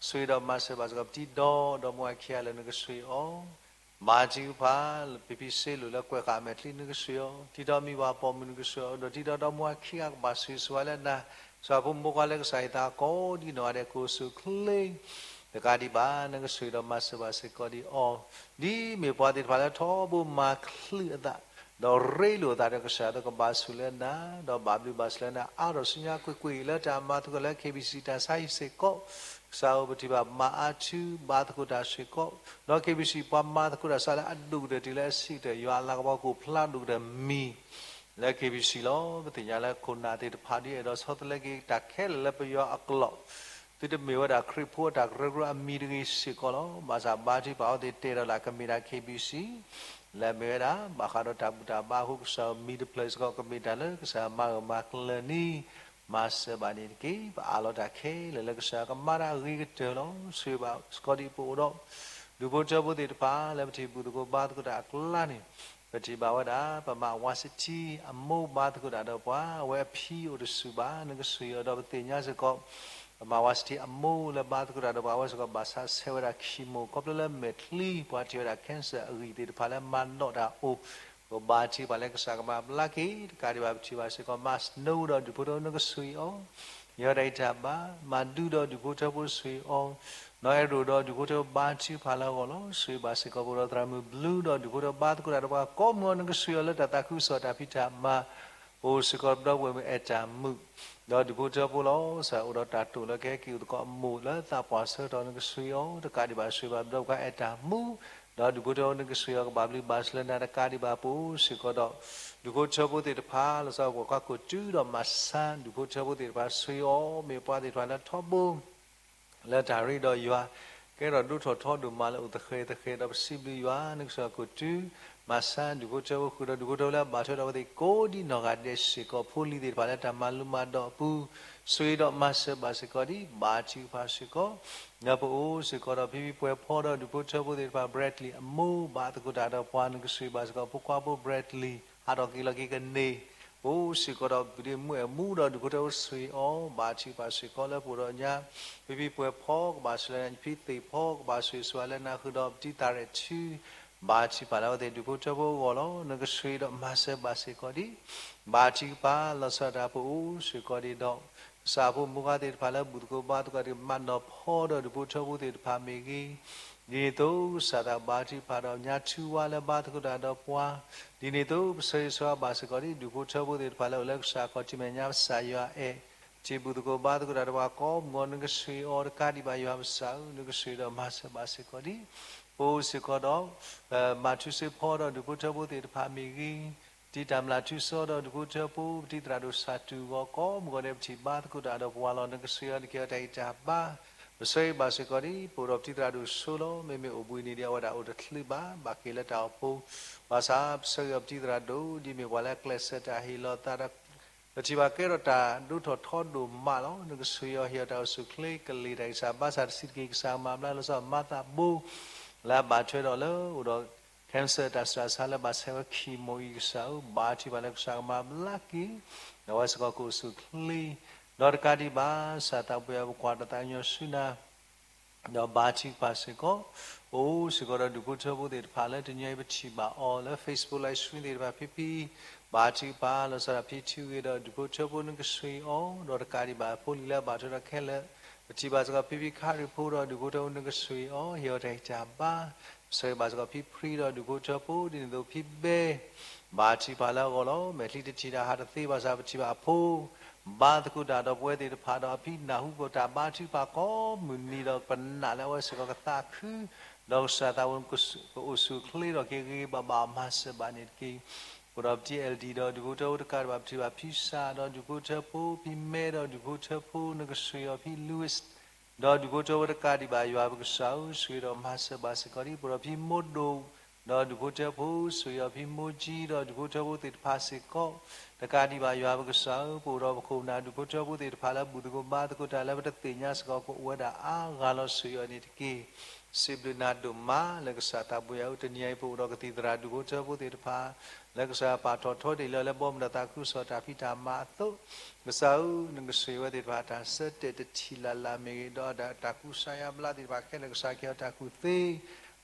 ဆိၣ်ဂ့ၤဒီးမၤစၢၤဘၣ်စ့ၢ်ကီး ပတံၤဒီဒီမိၢ်ဝၤခံဂၤလၢာ် နကဆိၣ်ဂ့ၤအီၤ ဘါထုကဖၣ် ပဖံစ့လိာ်လၢကွဲးဃာ်အမဲာ်ချံ နကဆိၣ်ဂ့ၤအီၤ တံၤဒီမံၤဝၤပိာ်မုၣ် နကဆိၣ်ဂ့ၤအီၤ ဒီးတံၤဒီဒီမိၢ်ဝၤခံဂၤကဘၣ်ဆိၣ်ဂ့ၤဆိၣ်ဝါလၢနၤ ကစၢ်ဖိမုၣ်ဖိခွါလၢကစၢ်ယွၤသးကိးဒ်နီၢ်ဂၤဒဲး ကအိၣ်ဆူၣ်ချ့ တကးဒံးဘၣ် နကဆိၣ်ဂ့ၤဒီးမၤစၢၤဘၣ်စ့ၢ်ကီးဒံးအီၤ ဒ်မ့ၢ်ပှၤသ့ၣ်တဖၣ်လၢထီဘိမၤချုးအသး ဒီးရ့လိာ်အသးဒီးကစၢ် သကဘၣ်ဆိၣ်ဂ့ၤလၢနၤ ဒီးဘၣ်ဘျုးဘၣ်ဆိၣ်လၢနၤ အါထီၣ်ဆူညါကွ့ၢ်ကွ့ၢ်လၢတၢ်မၤသကိးလၢ KBC တၢ်ဆါဟံၣ်စ့ၢ်ကီး ကစၢ်ဧၢ ပထံၣ်ဘၣ်ပမၤအါထု ဘါသကိးတၢ်စ့ၢ်ကီး ဒီး KBC ပှၤမၤသကိးတၢ်ဆါလၢအဒိၣ်ကတၢၢ်တုၤလၢအဆံးကတၢၢ် ယွၤအလၤကပီၤကအိၣ်ဖျါဒိၣ်ကတၢၢ်မံၤ လၢ KBC လီၤ. ပသ့ၣ်ညါလၢခိၣ်နၢ်သ့ၣ်တဖၣ်ဒ်အဲၣ်ဒိးဆီတလဲက့ၤတၢ်ခဲလၢာ်လၢပယီၤအကျိာ် သုတမ့ၢ်ဝဲဒၣ်ခရံာ်ဖိအတၢ်ကရၢကရိအမံၤတဂ့ၤစ့ၢ်ကီးလီၤ. ဘၣ်ဆၣ်ဘါထုကဖၣ်အဝဲသ့ၣ်တဲဒီးလၢကမ့ၢ်ဒၣ် KBC လၢအမ့ၢ်ဝဲဒၣ် ဘၣ်ဃးဒီးတၢ်ဘူၣ်တၢ်ဘါအဃိ ကစၢ်ဧၢ မံၤတဖျၢၣ်စ့ၢ်ကီး ကမ့ၢ်တၢ်လၢကစၢ်မၤဂၢၢ်မၤကျၢၤန့ၣ် မၤစၢၤဘၣ်န့ၣ်တက့ၢ်. ပအးလီၤတၢ်ခဲလၢာ်လၢကစၢ်ကမၤတၢ်အဂ့ၤကတၢၢ်လီၤ. ဆိၣ်ဂ့ၤဘၣ်စ့ၢ်ကီးဒ်ပအိၣ်ဒီး ဒူၣ်ဖိထၢဖိသ့ၣ်တဖၣ် လၢပထံၣ်ဘူၣ်သကိးဘါသကိးတၢ်အကျါန့ၣ် ပထံၣ်ဘၣ်ဝဲဒၣ် ပမၤဝါစထံအမိၢ်ဘါသကိးတၢ်ဒီးပှၤ အဝဲအဖံအိၣ်တဆူၣ်ဘၣ် နကဆိၣ်ဂ့ၤအီၤဒီးပသ့ၣ်ညါစ့ၢ်ကီး ပမၤဝါစထံအမိၢ်လၢဘါသကိးတၢ်ဒီးပှၤ အဝဲစ့ၢ်ကီးဘၣ်ဆါဆဲးဝဲဒၣ်ခံမိၢ် ခီဖျိလၢမဲာ်ချံ ပှၤထံၣ်ဝဲဒၣ် cancer အဂံၢ်သ့ၣ်တဖၣ်လၢမၤနီၣ်တၢ်အိၣ် ပဘါထုကဖၣ်လၢကစၢ်ကမၤဘျါက့ၤ တကးဒံးဘၣ်ပထံၣ်ဘၣ်စ့ၢ်ကီး မၤစနိဒီးဒူၣ်ဖိထၢဖိ နကဆိၣ်ဂ့ၤအီၤ ယတၢ်ဂံၢ်တၢ်ဘါ, မၤဒုဒီးဒူၣ်ဖိထၢဖိဆိၣ်ဂ့ၤအီၤ, နီၢ်အဲၣ်ရိၣ်ဒီးဒူၣ်ဖိထၢဖိဘါထုကဖၣ်လၢအဂီၢ်လီၤ. ဆိၣ်ဂ့ၤဘၣ်စ့ၢ်ကီးပအိၣ်ဒီးသရၣ်မုၣ်ဘျုးဒီးဒူၣ်ဖိထၢဖိဘါသကိးတၢ်ဒီးပှၤကိးမုၢ်ဂီၤ နကဆိၣ်ဂ့ၤအီၤလၢတၢ်သးခုကစီၣ်တၢ်ဖံးတၢ်မၤ ပအိၣ်စ့ၢ်ကီးဒီပုၢ်ဝဲၢ်မုၣ်အဲၣ်တၢ်မုၣ် ဒီးဒူၣ်ဖိထၢဖိလီၤ. စးအိၣ်ဒီးတၢ်တိာ်လၢကဟဲက့ၤအိၣ်သကိးအမိၢ်လၢသးပှၢ်ဆၢကတီၢ် နကဆိၣ်ဂ့ၤအီၤ တကးဒံးဘၣ်ဆိၣ်ဂ့ၤဘၣ်ပဒီပုၢ်ဝဲၢ်အဲၣ်တၢ်မုၣ် ဒီးဒူၣ်ဖိထၢဖိနကဆိၣ်ဂ့ၤအီၤကဘၣ်ဘျုးဘၣ်ဆိၣ်လၢနၤ တကးဒံးဘၣ်ပအိၣ်စ့ၢ်ကီးဒီး ဒူၣ်ဖိထၢဖိသ့ၣ်တဖၣ် လီၤဆီပှၤကွၢ်ကိၣ်တုၤဒီးမၤဆါ ဒူၣ်ဖိထၢဖိသ့ၣ်တဖၣ်ဆိၣ်ဂ့ၤအီၤ မ့ၢ်ပှၤသ့ၣ်တဖၣ်လၢထီဘိ လၢတၢ်ရ့ဒီးယွၤ ကဲထီၣ်ဒိၣ်ထီၣ်ထီဒိၣ်မးလၢအိၣ်သဃဲၤသဃဲၤဒီးပစံးဘျုးယွၤ နကဆိၣ်ဂ့ၤကိၣ်တုၤ မၤဆါဒူၣ်ဖိထၢဖိ ဃုာ်ဒီးဒူၣ်ဖိထၢဖိလၢအဘၣ်ထွဲဒီးအဝဲသ့ၣ်ကိးဒံနီၢ်ဂၤဒဲးစ့ၢ်ကီး ဖိလံၤသ့ၣ်တဖၣ်လၢတၢ်မၤလိမၤဒိးအပူၤ ဆိၣ်ဂ့ၤဒီးမၤစၢၤဘၣ်စ့ၢ်ကီးဒ် ဘါထုကဖၣ်စ့ၢ်ကီး ဒီးပအိၣ်စ့ၢ်ကီးဒီးဖံဖံပှဲၤဖီဒီးဒူၣ်ဖိထၢဖိသ့ၣ်တဖၣ် Bradley အမိၢ် ဘါသကိးတၢ်ဒီးပှၤ နကဆိၣ်ဂ့ၤဘၣ်စ့ၢ်ကီးဖိခွါဖိ Bradley ဟးထီၣ်က့ၤလီၤက့ၤကန့ၢ် ပအိၣ်စ့ၢ်ကီးဒီးပဒ့မုၣ်အဲၣ်မူဒီးဒူၣ်ဖိထၢဖိဆိၣ်ဂ့ၤအီၤ ဘါထုကဖၣ်စ့ၢ်ကီး လၢပအိၣ်ဒီးညါ ဖံဖံပှဲၤဖီ ကဘၣ်ဆိၣ်ဂ့ၤလၢညါ ဖံသ့ၣ်ဖီ ကဘၣ်ဆိၣ်ဂ့ၤဆိၣ်ဂ့ၤလၢနၤဃုာ်ဒီးပတံၤသၣ်ရဲၣ်ထူ ဘါထုကဖၣ်လၢအဝဲသ့ၣ်ဒူၣ်ဖိထၢဖိအဂီၢ်လီၤ. နကဆိၣ်ဂ့ၤဒီးမၤစၢၤဘၣ်စ့ၢ်ကီးဒ် ဘါထုကဖၣ်လီၤဆီဒၣ်တၢ် ပအိၣ်စ့ၢ်ကီးဒ်ဒီး ကစၢ်ဖိမုၢ်ဂၤသ့ၣ်တဖၣ်လၢဘူၣ်သကိးဘါသကိးတၢ် မၤနီၢ်ဖီဒီးဒူၣ်ဖိထၢဖိသ့ၣ်တဖၣ်မ့ၢ်ဂ့ၤ ဒ်န့ၣ်အသိးကစၢ်သးဘါထုကဖၣ်ဒီးညါ ထူဝါလၢဘါသကိးတၢ်ဒီးပှၤ ဒ်န့ၣ်အသိးပဆိၣ်ဂ့ၤဆိၣ်ဂ့ၤဘၣ်စ့ၢ်ကီးဒ် ဒူၣ်ဖိထၢဖိသ့ၣ်တဖၣ်လၢအိၣ်လၢကစၢ်ခီၣ်ထံးမဲာ်ညါ ကစၢ်ယွၤအဲၣ် ထံၣ်ဘူၣ်သကိးဘါသကိးတၢ်ဒီးပှၤကိးမုၢ်ဂီၤ နကဆိၣ်ဂ့ၤအီၤ တကးဒံးဘၣ်ယွၤပကစၢ်ဧၢ နကဆိၣ်ဂ့ၤဒီးမၤစၢၤဘၣ်စ့ၢ်ကီးဒ် ပအိၣ်စ့ၢ်ကီးဒီး မၤထူစ့ဖီဒီးဒူၣ်ဖိထၢဖိသ့ၣ်တဖၣ်မ့ၢ်ဂ့ၤ တံၤတၢ်မျၢ်ထူစီဒီးဒူၣ်ဖိထၢဖိ ပတံၤသရၣ်ဒိၣ်ဆၣ်တူၢ်အဂီၢ် ကိးမုၢ်ဂီၤဒဲး ပထံၣ်ဘါသကိးတၢ်ဒီးပှၤလီၤ. နကဆိၣ်ဂ့ၤအီၤ နကဟ့ၣ်အီၤတၢ်ဂံၢ်တၢ်ဘါ ပဆိၣ်ဂ့ၤဘၣ်စ့ၢ်ကီးဒ် ပအိၣ်ဒီးပတံၤသရၣ်ဒိၣ်ဆိလီၤ. မ့မ့ၢ်အိၣ်ဘှံးနံၤဒံး အဝဲဒၣ်အိၣ်တချုးဘၣ် ဘၣ်က့ၤလၢတၢ်အိၣ်ဖှိၣ် ဘၣ်ဆၣ်ပဆိၣ်ဂ့ၤအီၤပတံၤသရၣ်ဒိၣ် ဒ်မ့ၢ်ပှၤလၢအကျဲးစၢးတၢ်ဟ့ၣ်လီၤသးဒီး ပထံၣ်ဘၣ်ကဲထီၣ်တၢ်ဒိၣ်ထီၣ်ထီဒိၣ်မးလီၤ. နကဆိၣ်ဂ့ၤအီၤ ဟ့ၣ်အီၤတၢ်အိၣ်ဆူၣ်အိၣ်ချ့ ကလ့ၢ်တၢ်ဂံၢ်စၢ်ဘါစၢ် တဆံးတက့ၢ် ကစၢ်ကမၤဘျါလီၤဆီ မၤသးဘိ လၢအဘၣ်ထွဲဒီးလၢအိၣ်ဒီး cancer တၢ်ဆူးတၢ်ဆါ လၢဘၣ်ဆဲးဝဲခံမံၤအံၤ ကစၢ်ဧၢ ဘါထုကဖၣ်လၢကစၢ်ကမၤဘျါက့ၤ ဒီးအဝဲစ့ၢ်ကီးကအိၣ်ဆူၣ်အိၣ်ချ့ ဒီးတကးဒံးဘၣ် ကစၢ်သးပှ့ၤအပကွၢ်တၢ်သးကညီၤဆူနၤ ဒီးဘါထုကဖၣ်စ့ၢ်ကီး ပအိၣ်စ့ၢ်ကီးဒီးဒူၣ်ဖိထၢဖိသ့ၣ်တဖၣ်လၢတနံၤအံၤပထံၣ်ဘၣ်အီၤလၢ Facebook Live Stream သ့ၣ်တဖၣ်ဖံဖံ ဘါထုကဖၣ်လီၤဆီဒၣ်ဖံထံဂ့ၤဒီးဒူၣ်ဖိထၢဖိနကဆိၣ်ဂ့ၤအီၤ ဒီးတကးဒံးဘၣ်ဖိလံၤလၢအဘၣ်ထွဲဒီးခဲလၢာ် ပထံၣ်ဘၣ်စ့ၢ်ကီးဖံဖံခါရံၣ်ဖိဒီးဒူၣ်ဖိထၢဖိနကဆိၣ်ဂ့ၤအီၤ ဟ့ၣ်အီၤတၢ်ဂံၢ်တၢ်ဘါ ပဆိၣ်ဂ့ၤဘၣ်စ့ၢ်ကီးဖံဖံဒီးဒူၣ်ဖိထၢဖိ ဒ်န့ၣ်အသိးဖံဘဲ ဘါထုကဖၣ်လၢအဂီၢ်လီၤ. မဲာ်ချံတထံၣ်တၢ်ဟးတသ့ဘၣ်ဆၣ် ပထံၣ်ဘၣ်အဖိ ဘါသကိးတၢ်ဒီးပဝဲသ့ၣ်တဖၣ်ဒီးအဖံနၢ်ဟူပတၢ်ဘါထုကဖၣ်ကိးမုၢ်နံၤဒီး ပနာ်လၢအဝဲစ့ၢ်ကီးကသးခု ဒီးကစၢ်သးဝဲကအိၣ်ဆူၣ်အိၣ်ချ့ဒီးက့ၤဂ့ၤဂ့ၤဘၣ်ဘၣ် မၤစၢၤဘၣ်န့ၣ်တက့ၢ်. ပအိၣ်ဒီးပတံၤ L D ဒီးဒူၣ်ဖိထၢဖိတကးဒံးဘၣ် ပထံၣ်ဘၣ်ဖံစၢ်ဒီးဒူၣ်ဖိထၢဖိ ဖံမဲဒီးဒူၣ်ဖိထၢဖိ နကဆိၣ်ဂ့ၤအီၤဖံ Louis ဒီးဒူၣ်ဖိထၢဖိတကးဒံးဘၣ် ယွၤပကစၢ်ဧၢ ဆိၣ်ဂ့ၤဒီးမၤစၢၤဘၣ်စ့ၢ်ကီးဒ် ပအိၣ်ဒီးဖံမိၢ်ဒိၣ် ဒီးဒူၣ်ဖိထၢဖိ ဆိၣ်ဂ့ၤအီၤဖံမိၢ်ကၠံ ဒီးဒူၣ်ဖိထၢဖိသ့ၣ်တဖၣ်စ့ၢ်ကီး တကးဒံးဘၣ် ယွၤပကစၢ်ဧၢ ပအိၣ်ဒီးပခိၣ်ပနၢ်ဒူၣ်ဖိထၢဖိသ့ၣ်တဖၣ်လၢဘူၣ်သကိးဘါသကိးတၢ်လၢပတသ့ၣ်ညါစ့ၢ်ကီး ကအိၣ်ဝဲဒၣ်အါဂၤလီၤ ဆိၣ်ဂ့ၤအီၤန့ၣ်တက့ၢ်. စံးဘျုးနၤဒိၣ်မးလၢကစၢ်သးပှ့ၤအီၤ တနံၤအံၤ ပအိၣ်ဒီးကသံၣ်သရၣ်ဒူၣ်ဖိထၢဖိသ့ၣ်တဖၣ် လၢကစၢ်ပာ်ထီၣ်ထီတ့ၢ်လၢ လၢဘီမုၢ်ဒီးသးခုကစီၣ်တၢ်ဖံးတၢ်မၤအသိး ကစၢ်ဧၢ နကဆိၣ်ဂ့ၤဝဲသ့ၣ်တဖၣ် တၢ်ဆၢတဲာ်တထံၣ်လၢ်လၢ်မ့ၢ်ဂ့ၤ ဒီးတၢ်ကူစါယါဘျါသ့ၣ်တဖၣ်ခဲလၢာ် ကစၢ်ကဟ့ၣ်အီၤတၢ်ကူၣ်သ့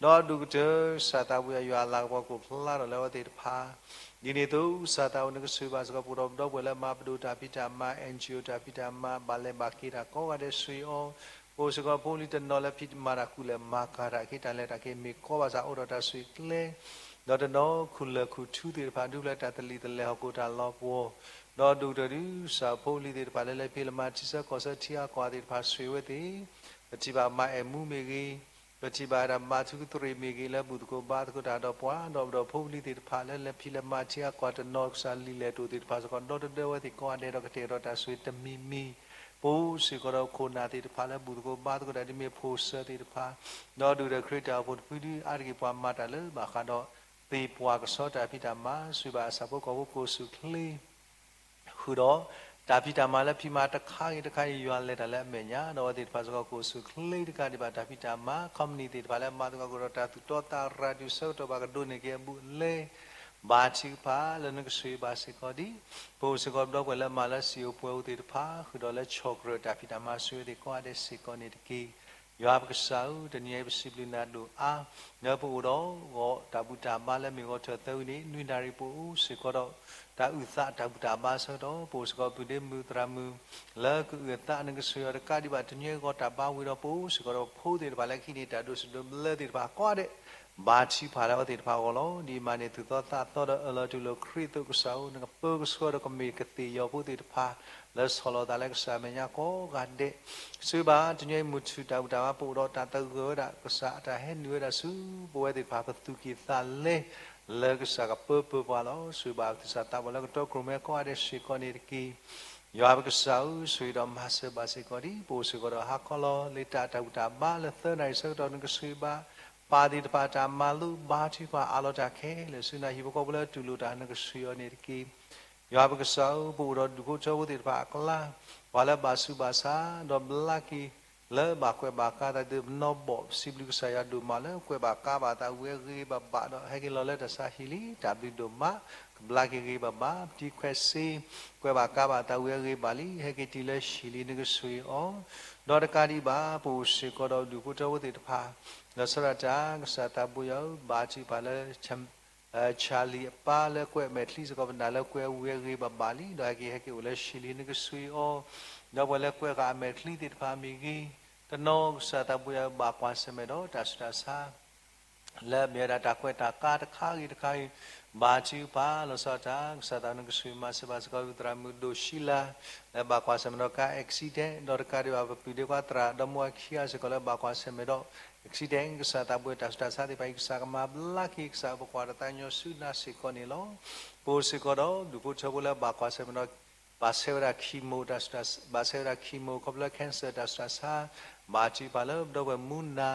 ဒီးဒိၣ်ကတၢၢ် ကစၢ်သးပှ့ၤအယွၤအလၤကပီၤကအိၣ်ဖျါထီၣ်လၢအဝဲသ့ၣ်တဖၣ် ဒ်န့ၣ်အသိး ကစၢ်သးဝဲနကဆိၣ်ဂ့ၤဘၣ်စ့ၢ်ကီး ပအိၣ်ဒီးပဒီပုၢ်ဝဲၢ်လၢမၤပဒိၣ်တၢ်ဖံးတၢ်မၤ N G O တၢ်ဖံးတၢ်မၤ ဘၣ်လဲၤဘၣ်က့ၤတၢ်ကိးဂၤဒဲး ဆိၣ်ဂ့ၤအီၤ ပအိၣ်စ့ၢ်ကီးဖိလံၤတနီၤလၢဖံးမၤတၢ်ကူၣ်လဲၤမၤကၤတၢ် က့ၤတၢ်လဲၤတၢ်က့ၤမ့ၢ်ကီဘၣ်ဆၣ် အိၣ်ဒီးတၢ်ဆိၣ်ဂ့ၤကျဲ ဒီးတနီၤခူၣ်လၢၢ်ခူၣ်ထူသ့ၣ်တဖၣ် ဒူပူၤလၢတၢ်သလံၣ်သလဲၢ်ဟီၣ်ခိၣ်တၢ်လီၤပှီၢ် ဒီးဒိၣ်ကတၢၢ်ဒ်ကစၢ်ဖိလံၤသ့ၣ်တဖၣ်လၢ လဲၤဖံးလဲၤမၤထံဆၢကီၢ်ဆၢထံအါကီၢ်သ့ၣ်တဖၣ် ဆိၣ်ဂ့ၤဝဲသ့ၣ် ပထံၣ်ဘၣ်မၤအဲၣ်မူမ့ၢ်ဂ့ၤ ပထံၣ်ဘၣ်ဒၣ်မၤထူသရံးမ့ၢ်ဂ့ၤ လၢဘူၣ်သကိးဘါသကိးတၢ်ဒီးပှၤ ဒီးပဒီးဖိလံၤသ့ၣ်တဖၣ်လၢ လဲၤဖံးလဲၤမၤထံအါကီၢ်တနီၤ ကစၢ်လံာ်လဲၢ်တအိၣ်သ့ၣ်တဖၣ်စ့ၢ်ကီး ဒီတဒၢဝဲသ့ၣ်ကိးဂၤဒဲးဒီးကတဲာ်ဒီးတၢ်ဆိၣ်ဂ့ၤတမံၤမံၤ ပအိၣ်စ့ၢ်ကီးဒီးခိၣ်နၢ်သ့ၣ်တဖၣ်လၢဘူၣ်သကိးဘါသကိးတၢ် ဒ်မ့ၢ်ဖိၣ်စၢၤသ့ၣ်တဖၣ် ဒီးဒိၣ်ကတၢၢ်ခရံာ်တၢ်အိၣ်ဖှိၣ်တဖုဒု အါတက့ၢ်ပှၤမၤတၢ်လၢဘၣ်ဃးဒီး သ့ၣ်ပှၢ်ကဆီတၢ်ဖံးတၢ်မၤ ဆိၣ်ဂ့ၤဘၣ်အဆၣ်ဖိကီၢ်ဖိကအိၣ်ဆူၣ်အိၣ်ချ့ ဃုာ်ဒီး တၢ်ဖံးတၢ်မၤလၢဖံးမၤတခါဂ့ၤတခါဂ့ၤ ယွၤလဲၤတၢ်လၢအမဲာ်ညါ ဒီးအဝဲသ့ၣ်တဖၣ်စ့ၢ်ကီးကအိၣ်ဆူၣ်အိၣ်ချ့တကးဒံးဘၣ် တၢ်ဖံးတၢ်မၤ ခီပနံၣ်သ့ၣ်တဖၣ်လၢမၤသကိးဒီးတၢ်သူၣ်တီသးရၤတုၤဆၢကတီၢ်ဘၣ်ကဒိးန့ၢ်က့ၤအဘူးအလဲ ဘါထုကဖၣ်လၢနကဆိၣ်ဂ့ၤဘၣ်စ့ၢ်ကီးဒ် ပအိၣ်စ့ၢ်ကီးပဒီပုၢ်ဝဲၢ်လၢမၤလၢစံၣ်အိၣ်ပှဲၤအိၣ်သ့ၣ်တဖၣ် ဃုာ်ဒီးလၢဆီၣ်ကြၢးတၢ်ဖံးတၢ်မၤ ဆိၣ်ဂ့ၤဝဲသ့ၣ်ကိးဂၤဒဲးစ့ၢ်ကီးန့ၣ်တက့ၢ်. ယွၤပကစၢ်ဧၢ, တနံၤအံၤပစံးဘျုးနၤဒိၣ်အါ, လၢပအိၣ်ဒီးဂီၤတၢ်ဘူၣ်တၢ်ဘါလၢမ့ၢ်ဂီၤထၢၣ်သၢဝံန့ၣ် နွံနၣ်ရံၣ်ပအိၣ်စ့ၢ်ကီးဒီး တၢ်အုၣ်သးတၢ်ဘူၣ်တၢ်ဘါဆၢကတီၢ် ပအိၣ်စ့ၢ်ကီးပုၢ်ဒ့မုၣ်သရၣ်မုၣ် လၢကအုၣ်အသးနကဆှၢအီၤတကးဒံးဘၣ် တနံၤအံၤဂီၤတၢ်ဘါဝံၤဒီးပအိၣ်စ့ၢ်ကီးဒီးဖိသ့ၣ်တဖၣ်လၢခံန့ၣ် တၢ်ဒိးစံးဒိးဘျၢသ့ၣ်တဖၣ်ကိးဂၤဒဲး ဘါထုကဖၣ်လၢအဝဲသ့ၣ်တဖၣ်အဂီၢ်လီၤ. ဒ်မၤန့ၢ်သူၣ်သီသးသီဒီးအၢၣ်လီၤတူၢ်လိာ်ခရံာ်အသိးကစၢ်ဧၢ, နကပၢကဆှၢဒီးကမ့ၢ်ကသ့ၣ်ယီၤဖိသ့ၣ်တဖၣ် လၢဆီၣ်လီၤသးလၢကစၢ်အမဲာ်ညါကိးဂၤဒဲး စံးဘၣ်တနံၤအံၤမုၢ်ထူၣ်တၢ်ဘူၣ်တၢ်ဘါပအိၣ်ဒီးတၢ်သဂၢၢ်ဝဲဒၣ် ကစၢ်အတၢ်ဟဲနုာ်ဝဲဒၣ်ဆူပဝဲသ့ၣ်တဖၣ်ပသူၣ်ကံၢ်သးလဲ လၢကစၢ်ကပၢပၢပှၤလီၤ. စံးဘၣ်သူၣ်စၢ်သးဘီၣ်လၢကတီခိၣ်ရိၣ်မဲကိးဂၤဒဲးစ့ၢ်ကီးန့ၣ်တက့ၢ်. ယွၤပကစၢ်ဧၢ, ဆိၣ်ဂ့ၤဒီးမၤစၢၤဘၣ်စ့ၢ်ကီးဒ် ပအိၣ်စ့ၢ်ကီးဒီးဟါခီလီၤ လၢတၢ်တၢ်ဘူၣ်တၢ်ဘါလၢသၢနၣ်ရံၣ်ဆၢကတီၢ် နကဆိၣ်ဂ့ၤဘၣ် ပၢ်သ့ၣ်တဖၣ်တၢ်မၤလိ ဘါထုကဖၣ်အးလီၤတၢ်ခဲလၢာ်ဆူနၤ ဟံၣ်ဖိဃီဖိလၢတူၢ်လိာ်တၢ်နကဆိၣ်ဂ့ၤအီၤန့ၣ်တက့ၢ်. ယွၤပကစၢ်ဧၢ, ပအိၣ်ဒီးဒူၣ်ဖိထၢဖိသ့ၣ်တဖၣ်အကျါ ပှၤလၢဘၣ်ဆူးဘၣ်ဆါ ဒီးဘျါက့ၤ လၢဘၣ်ကွဲးဘၣ်ကါသးဒုးပနီၣ်ဘီၣ် ပစံးဘျုးကစၢ်ယွၤဒိၣ်မးလၢ ကွဲးဘၣ်ကါဘၣ်သးဝံၤအဂ့ၤဘၣ်ဘၣ်ဒီး ဟဲက့ၤလီၤလၢတၢ်ဆါဟံၣ်လံ တၢ်ဘျုးဒိၣ်မး ကဘျါက့ၤဂ့ၤဘၣ်ဘၣ် ပတံၤခွဲးစ့ ကွဲးဘၣ်ကါဘၣ်သးဝံၤအဂ့ၤဘၣ်လံ ဟဲက့ၤတုၤလၢဟံၣ်လံ နကဆိၣ်ဂ့ၤအီၤ ဒီးတကးဒံးဘၣ် ပအိၣ်စ့ၢ်ကီးဒီးဒူၣ်ဖိထၢဖိသ့ၣ်တဖၣ် လီၤဆီဒၣ်တၢ် ကစၢ်သးဘိယွၤဧၢ, ဘါထုကဖၣ်လၢ ဆၣ်လံၣ်အပၢ်လၢကွဲးမဲာ်ချံစ့ၢ်ကီး ပနာ်လၢကွဲးဝံၤအဂ့ၤဘၣ်ဘၣ်လံ ဒီးဟဲက့ၤဟဲက့ၤအိၣ်လၢဟံၣ်လံ နကဆိၣ်ဂ့ၤအီၤ ဒီးပှၤလၢကွဲးဃာ်အမဲာ်ချံသ့ၣ်တဖၣ်မ့ၢ်ဂ့ၤ တနီၤကစၢ်သးဘိယွၤဧၢ ဘၣ်ကွၢ်ဆၢၣ်မဲာ်ဒီးတၢ်ဆူးတၢ်ဆါ လၢအမ့ၢ်ဝဲဒၣ်တၢ်ကွဲးတၢ်ကါတခါဂ့ၤတခါဂ့ၤ ဘါထုကဖၣ်လီၤဆီဒၣ်တၢ် ကစၢ်သးဘိ နကဆိၣ်ဂ့ၤမၤစၢၤဘၣ်စ့ၢ်ကီး ဝံသရၣ်မုၣ်ဒိၣ်ၡံလၤ လၢဘၣ်ကွၢ်ဆၢၣ်မဲာ်ဒီးကါ accident ဒီးတကးဒံးဘၣ် ပပုၢ်ဒ့ခွါသရၣ်ဒီမါဝၤခံဂၤစ့ၢ်ကီးလၢဘၣ်ကွၢ်ဆၢၣ်မဲာ်ဒီး accident ကစၢ်သးဘိ တၢ်ဆူးတၢ်ဆါသ့ၣ်တဖၣ်အံၤ ကစၢ်ကမၤဘျါက့ၤ ကစၢ်ပကွၢ်ဒီးသးကညီၤဆူနၤစ့ၢ်ကီးန့ၣ်လီၤ. ပအိၣ်စ့ၢ်ကီးဒီးဒူၣ်ဖိထၢဖိလၢဘၣ်ကွၢ်ဆၢၣ်မဲာ်ဒီး ဘၣ်ဆဲးဝဲဒၣ် chemo တၢ်ဆူးတၢ်ဆါ ဘၣ်ဆဲးဝဲဒၣ် chemo ခီဖျိလၢ cancer တၢ်ဆူးတၢ်ဆါ ဘါထုကဖၣ်လၢပဒီပုၢ်ဝဲၢ်မူနၤ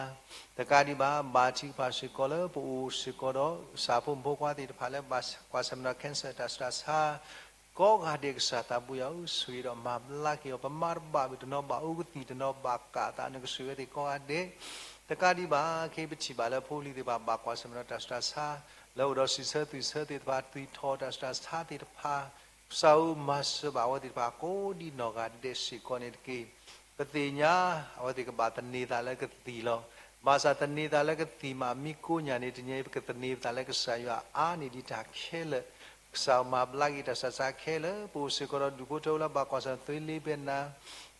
တကးဒံးဘၣ် ဘါထုကဖၣ်စ့ၢ်ကီးလၢပအိၣ်စ့ၢ်ကီးဒီး ကစၢ်ဖိမုၣ်ဖိခွါသ့ၣ်တဖၣ်လၢဘၣ်ကွၢ်ဆၢၣ်မဲာ်ဒီး cancer တၢ်ဆူးတၢ်ဆါ ကိးဂၤဒဲး ကစၢ်သးဘိယွၤဧၢ, ဆိၣ်ဂ့ၤဒီးမၤဘျါက့ၤအီၤ ပမၤတဘၣ်ဘၣ် တနီၤဘၣ်အူကသံၣ် တနီၤဘၣ်ကးသး နကဆိၣ်ဂ့ၤဝဲသ့ၣ်ကိးဂၤဒဲး တကးဒံးဘၣ် ခဲအံၤပထံၣ်ဘၣ်လၢဖိလံၤသ့ၣ်တဖၣ် ဘၣ်ကွၢ်ဆၢၣ်မဲာ်ဒီးတၢ်ဆူးတၢ်ဆါ လၢအိၣ်ဒီးစံးဆၢသွံၣ်ဆၢသ့ၣ်တဖၣ် သွံၣ်ထီၣ်တၢ်ဆူးတၢ်ဆါသ့ၣ်တဖၣ် ကစၢ်ဧၢ မၤစၢၤဘၣ်အဝဲသ့ၣ်တဖၣ်ကိးဒ်နီၢ်ဂၤဒဲးစ့ၢ်ကီးန့ၣ်တက့ၢ်. ပသ့ၣ်ညါ အဝဲသ့ၣ်ကဘၣ်သန့ၤသးလၢကသံၣ်လီၤ. ဘၣ်ဆၣ်သန့ၤသးလၢကသံၣ်မး မ့ၢ်ကိးညၣ်န့ၣ် တနံၤအံၤ ပကသန့ၤပသးလၢကစၢ်ယွၤအါန့ၢ်ဒံးတၢ်ခဲလၢာ် ကစၢ်မၤဘျါက့ၤတၢ်ဆူးတၢ်ဆါခဲလၢာ် ပအိၣ်စ့ၢ်ကီးဒီးဒူၣ်ဖိထၢဖိလၢဘၣ်ကွၢ်ဆၢၣ်မဲာ်သွေးလေးဘဲနၤ,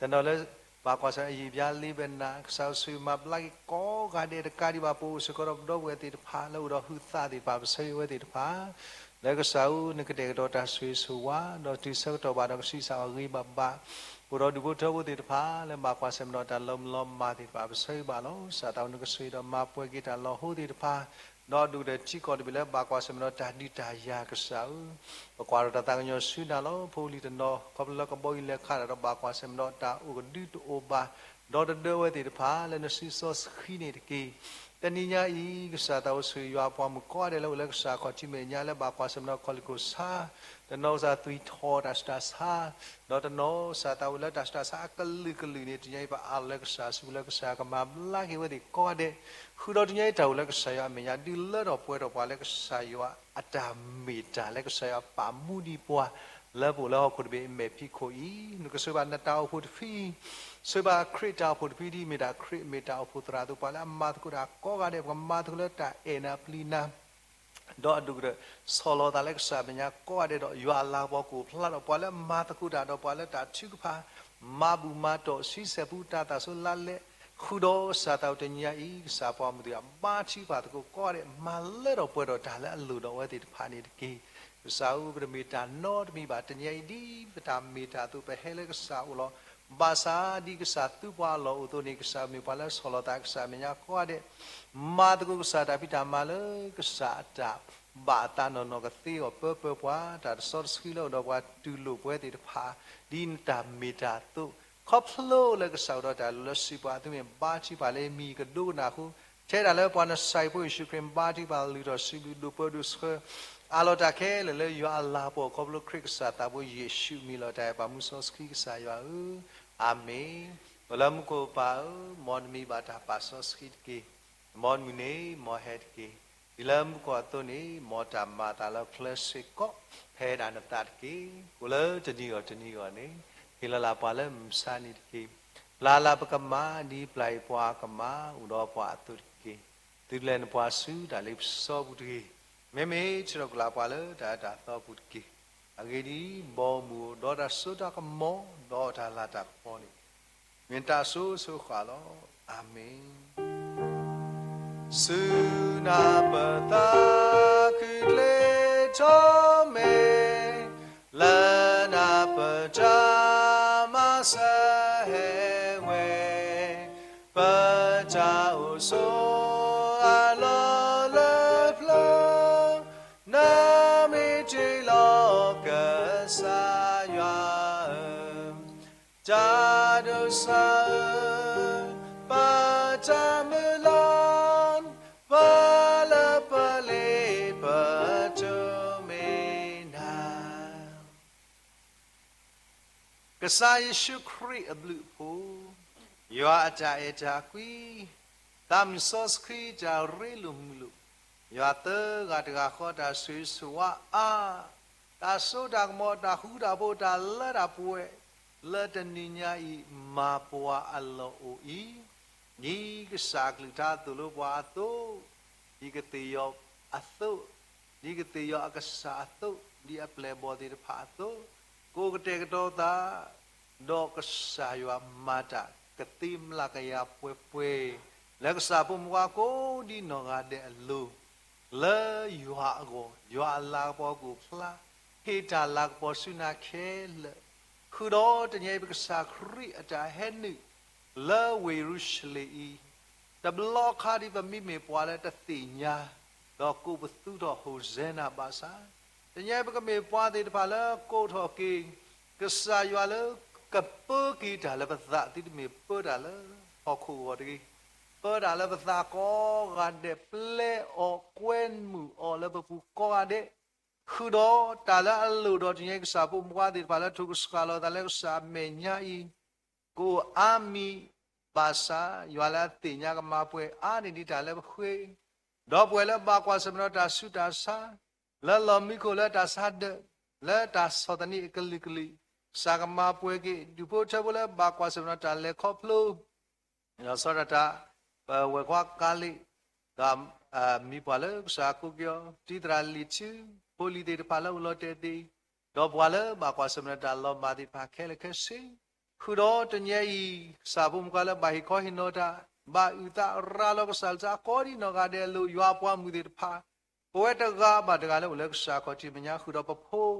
တနီၤလၢ ဘၣ်ကွၢ်ဆၢၣ်မဲာ်အယံာ်ပြားလေးဘဲနၤ, ကစၢ်ဧၢ ဆိၣ်ဂ့ၤမၤဘျါက့ၤကိးဂၤဒဲး တကးဒံးဘၣ် ပအိၣ်စ့ၢ်ကီးဒီးပဒီပုၢ်ဝဲၢ်သ့ၣ်တဖၣ် လၢအိၣ်ဒီးဟုးသးသ့ၣ်တဖၣ် ပဆၢဂ့ၤဝဲသ့ၣ်တဖၣ် လၢကစၢ်ဧၢ နကတဲာ်ကတီၤတၢ်ဆိၣ်ဂ့ၤဆိၣ်ဝါ ဒီးတုၤဆၢကတီၢ်ဘၣ်ဒီးကဆံးစၢ်အီၤဂ့ၤဘၣ်ဘၣ်, ပအိၣ်ဒီးဒူၣ်ဖိထၢဖိသ့ၣ်တဖၣ် လၢဘၣ်ကွၢ်ဆၢၣ်မဲာ်ဒီးတၢ်လီၤမုၢ်လီၤမၢ်သ့ၣ်တဖၣ် ပဆၢဂ့ၤဘၣ်လီၤ. ကစၢ်သးဧၢ နကဆိၣ်ဂ့ၤဒီးမၤပှဲၤက့ၤတၢ်လီၤဟိသ့ၣ်တဖၣ် ဒီးဒူၣ်ဒီးထံကီၢ်တဘ့ၣ်လၢဘၣ်ကွၢ်ဆၢၣ်မဲာ်ဒီးတၢ်ဒုးတၢ်ယၤ ကစၢ်ဧၢ, ပကွၢ်ဒီးတၢ်သးကညီၤဆူနၤလီၤ. ဖိလံၤတနီၤ ခီဖျိလၢကဘီယူၤလဲၤခးတၢ်ဒီးဘၣ်ကွၢ်ဆၢၣ်မဲာ်ဒီးတၢ်အိၣ်ကဒုတအိၣ်ဘၣ်, ဒီးတဒၢဝဲသ့ၣ်တဖၣ် လၢနစုစီဆှံန့ၣ်တက့ၢ်. တနံၤညါအံၤ ကစၢ်သးဧၢ ဆိၣ်ဂ့ၤယွၤအပှၤမုၣ်ကိးဂၤဒဲးလၢအိၣ်လၢကစၢ်ခီၣ်ထံးမဲာ်ညါလၢဘၣ်ကွၢ်ဆၢၣ်မဲာ်ဒီးခီၣ်လံၢ်ခိၣ်ဆါ, တနီၤကစၢ်သွံၣ်ထီၣ်တၢ်ဆူးတၢ်ဆါ, ဒီးတနီၤကစၢ်သးဧၢ လၢတၢ်ဆူးတၢ်ဆါအကလုာ်ကလုာ်န့ၣ် တနံၤညါအံၤ ပအၢၣ်လီၤလၢကစၢ်စုပူၤလၢ ကစၢ်ယွၤကမၤဘျါက့ၤဝဲသ့ၣ်ကိးဂၤဒဲး, ဃုာ်ဒီးတနံၤညါအံၤ တၢ်အိၣ်လၢကစၢ်ယွၤအမဲာ်ညါ ဒုးလၢထီၣ်ပှဲၤထီၣ်ပှၤလၢကစၢ်ယွၤအတၢ်မ့ၢ်တၢ် လၢကစၢ်ယွၤပာ်မူဒံးပှၤ လၢပအိၣ်လၢဟီၣ်ခိၣ်တဘ့ၣ်အမဲာ်ဖံးခိၣ်အံၤ, နကဆိၣ်ဂ့ၤဘၣ်နတၢ်အိၣ်ဖှိၣ်တဖုအံၤ, ဆိၣ်ဂ့ၤဘၣ်ခရံာ်တၢ်အိၣ်ဖှိၣ်တဖုဒ်အမ့ၢ်ဒၣ်ခရံာ်အမ့ၢ်တၢ်အိၣ်ဖှိၣ်သရၣ်အသိး ပှၤလၢအမၤသကိးတၢ်ကိးဂၤဒဲး ပကမၤသကိးလၢတၢ်အဲၣ်နၤပျံၤနၤ ဒီးအဒိၣ်ကတၢၢ် ဆီၣ်လီၤသးလၢကစၢ်အမဲာ်ညါကိးဂၤဒဲးဒီး ယွၤအလၤကပီၤကအိၣ်ဖျါဒီးပှၤလၢအမၤသကိးတၢ်ဒီးပှၤလၢတၢ်ထုကဖၣ် မၤဘူၣ်မၤတီၢ်ဆံဆဲၣ်ပူတၢ်သးစူၤလါလဲ ဃုာ်ဒီးကစၢ်သးဧၢ တနံၤညါအံၤ ကစၢ်ပှၤမုၢ်သ့ၣ်တဖၣ် ဘါထုကဖၣ်သကိးကိးဂၤဒဲး မၤလၢထီၣ်ပှဲၤထီၣ်တၢ်လၢအလိၣ်ဒီးအဝဲသ့ၣ်တဖၣ်န့ၣ်တက့ၢ်. ကစၢ်ဧၢ ပတမ့ၢ်တၢ်နီတမံၤဘၣ် တနံၤညါအံၤ ဒ်ပတၢ်မ့ၢ်တၢ်အသိး ပဟဲလၢကစၢ်အအိၣ်လီၤ. ဘၣ်ဆၣ်ဒ်ကစၢ်သူပှၤအလီၢ်အိၣ်အသိးန့ၣ် ကစၢ်မ့ၢ်ပှၤလၢဆီၣ်လီၤသး ကစၢ်အမဲာ်ညါကိးဂၤဒဲး မၤသကိးကစၢ်တၢ်ဖံးတၢ်မၤလၢကစၢ်အတၢ်ဘၣ်အသးနီၢ်နီၢ်ကသ့အဂီၢ် ပၢပၢပှၤ တၢ်တစီတဆှံလၢအိၣ်ဒီးပှၤတူၢ်လိာ်ပဝဲသ့ၣ်တဖၣ် ဒ်နတၢ်မ့ၢ်တၢ်အသိး ခီဖျိလၢကစၢ်အိၣ်ဒီးတၢ်လိၣ်လၢစုပူၤ အသုမ့ၢ်ဘါထုကဖၣ်လၢမံၤကဒိကနၣ်အဃိ ထဲဒၣ်လၢပှၤနဆၣ်ဖိယ့ၣ်ၡူးခရံာ် ဘါထုကဖၣ်လုၢ်ထီၣ်စံးဘျုးဒိၣ်ပၢဒိၣ်ဆှၢ အးလီၤတၢ်ခဲလၢာ်လၢယွၤအလၤကပီၤ ခီဖျိခရံာ်ကစၢ်သးဘိယ့ၣ်ၡူးအမံၤလီၤ. တၢ်အဲၣ်ပှၤမူစီဆှံကစၢ်ယွၤဧၢ, အၤမ့ၣ်. အိၣ်လၢမူခိၣ်ပၢ်ဧၢ, မ်နမံၤဘၣ်တၢ်ပာ်စီဆှံတက့ၢ်. မ်မုၢ်န့ၣ် မ်ဟဲတက့ၢ်. ဒ်လၢမူခိၣ်အသိးန့ၣ် မ်တၢ်မၤအသးလၢချၢစ့ၢ်ကီး ဖဲဒၣ်နသးတက့ၢ်. အိၣ်လၢတနံၤဂီၢ်တနံၤဂီၢ်န့ၣ် ဟ့ၣ်လီၤလၢပှၤလၢမုၢ်မဆါနံၤတက့ၢ်. ပျၢ်လၢ်ပကမၣ် ဒ်ပျၢ်အံၤပှၤကမၣ် အိၣ်ဒီးပှၤအသိးတက့ၢ်. သုတလဲၤနပှၤဆူတၢ်လ့ပစီပူၤတဂ့ၤ. မ့မ့ၢ် ဆၢထီၣ်ကလၢ်ပှၤလၢတၢ်အၢတၢ်သီပူၤတက့ၢ်. အဂ့ၢ်ဒ်အံၤ, ဘီမုၢ်အိၣ်ဒီးတၢ်စိတၢ်ကမီၤ ဒီးတၢ်လၤတၢ်ကပီၤန့ၣ် မ့ၢ်တၢ်စိၤစိၤဃၣ်လီၤ. အၤမ့ၣ်. ဆူနၤပသးခုကျ့ထီၣ်မဲာ်, လၢနၤပတၢ်မၤစၢၤဟဲဝဲ, ပတၢ်အိၣ်ဆိးအလီၢ်လၢပျၢၤ, နမ့ၢ်တ့လီၤကစၢ်ယွၤဧၢ, တၢ်ဒိးစၢ်ဧၢ, ပတၢ်မုၢ်လၢ်, ပလၢပလ့ပတိၢ်မ့ၢ်နၤ. ကစၢ်ယ့ၣ်ၡူးခရံာ်အဘျုးအဖှိၣ်, ယွၤအတၢ်အဲၣ်တၢ်ကွံ, သးမုၢ်စီဆှံတၢ်ရ့လိာ်မုာ်လိာ်, ယွၤသၢဂၤတဂၤဃီတၢ်ဆိၣ်ဂ့ၤဆိၣ်ဝါအါ, တၢ်စိတၢ်ကမီၤ တၢ်ဃူတၢ်ဖိး တၢ်လၢတၢ်ပှဲၤ, လၢတနံၤညါအံၤ မၤပှၤအလီၢ်အိၣ်အံၤ, ဒ်ကစၢ်အကလုၢ်ကထါသိၣ်လိပှၤအသိး, ဒ်ကသ့ၣ်ယီၤအသိး, ဒ်ကသ့ၣ်ယီၤအကစၢ်အသိး, ဒ်အပျဲၢ်အဘီၣ်သ့ၣ်တဖၣ်အသိး, ကအိၣ်ကတဲာ်ကတီၤသး, ဒီးကစၢ်ယွၤမၤတၢ်ကသ့မျးကယၤပှဲၤပှဲၤ, လၢကစၢ်ဖိမုၣ်ဖိခွါကိးဒ်နီၢ်ဂၤဒဲးအလိၤ, လၢယွၤအဂီၢ်, ယွၤအလၤကပီၤကအိၣ်ဖျါ, ဟ့ၣ်တၢ်လၤကပီၤဆူနၤခဲလၢာ်, ဃုာ်ဒီးတနံၤအံၤ ပကစၢ်ခရံာ်အတၢ်ဟဲနုာ် လၢဝ့ၢ်ယရူၤၡလ့ၣ်အံၤ, တဘျီခါဒ်ပမ့မ့ၢ်ပှၤလၢတသ့ၣ်ညါ, ဒီးကိးပသူထီၣ်ဟိၣ်စဲနၤဘၣ်ဆၣ်, တနံၤအံၤပကမ့ၢ်ပှၤသ့ၣ်တဖၣ်လၢကိးထီၣ်က့ၤ ကစၢ်ယွၤလၢကပၢက့ၤတၢ်လၢပသး သုတမ့ၢ်ပၢတၢ်လၢဟီၣ်ခိၣ်ဂီၤတဂ့ၤ, ပၢတၢ်လၢပသးကိးဂၤဒဲး, ပျဲအီၤကွဲမုာ်အီၤလၢပပူၤကိးဂၤဒဲး, ဃုာ်ဒီးတၢ်လၢအလိၣ်ဒီးတနံၤအံၤ ကစၢ်ဖိမုၣ်ဖိခွါသ့ၣ်တဖၣ်လၢထိၣ်ကဆှၣ်လီၤသးလၢကစၢ်အမဲာ်ညါအံၤ, ကအိၣ်အါမံၤဘၣ်ဆၣ်, ယွၤလၢအသ့ၣ်ညါကမၤပှဲၤအါန့ၢ်ဒံးတၢ်လၢပဃ့, ဒီပုၢ်ဝဲၢ်လၢဘၣ်ကွၢ်ဆၢၣ်မဲာ်ဒီးတၢ်ဆူးတၢ်ဆါ, လၢလီၢ်မံခိၣ်လၢတၢ်ဆါဒၢး, လၢတၢ်ဆီၣ်သနံးအကလုာ်ကလုာ်, ကစၢ်ကမၤပှဲၤက့ၤ, ဒူၣ်ဖိထၢဖိလၢဘၣ်ကွၢ်ဆၢၣ်မဲာ်ဒီးတၢ်လဲၤခီဖျိ ဒီးဆီဒၣ်တၢ်, ပဝဲၢ်ခွါကၤလံၣ်, ဒီးမံၤပှၢ်လၢကစၢ်ကိးက့ၤအီၤ, တံၤသရၣ်လံာ်ထူ, ဖိလံၤသ့ၣ်တဖၣ်လၢအိၣ်လီၤတဲာ်သ့ၣ်, ဒီးပှၤလၢဘၣ်ကွၢ်ဆၢၣ်မဲာ်ဒီးတၢ်လီၤမၢ်သ့ၣ်တဖၣ်ခဲလၢာ်ခဲဆ့, ဃုာ်ဒီးတနံၤအံၤ, ကစၢ်ဖိမုၣ်ဖိခွါလၢဘၣ်ဟ့ၣ်ခီဟ့ၣ်နီၤတၢ်, ဘၣ်အုၣ်သးရၤလီၤကစၢ်လၢကစၢ်ကိးဒ်နီၢ်ဂၤဒဲးအလိၤ, ယွၤအပှၤမုၣ်သ့ၣ်တဖၣ်, ပဝဲတဂၤဘၣ်တဂၤလၢအိၣ်လၢကစၢ်ခီၣ်ထံးမဲာ်ညါ ဃုာ်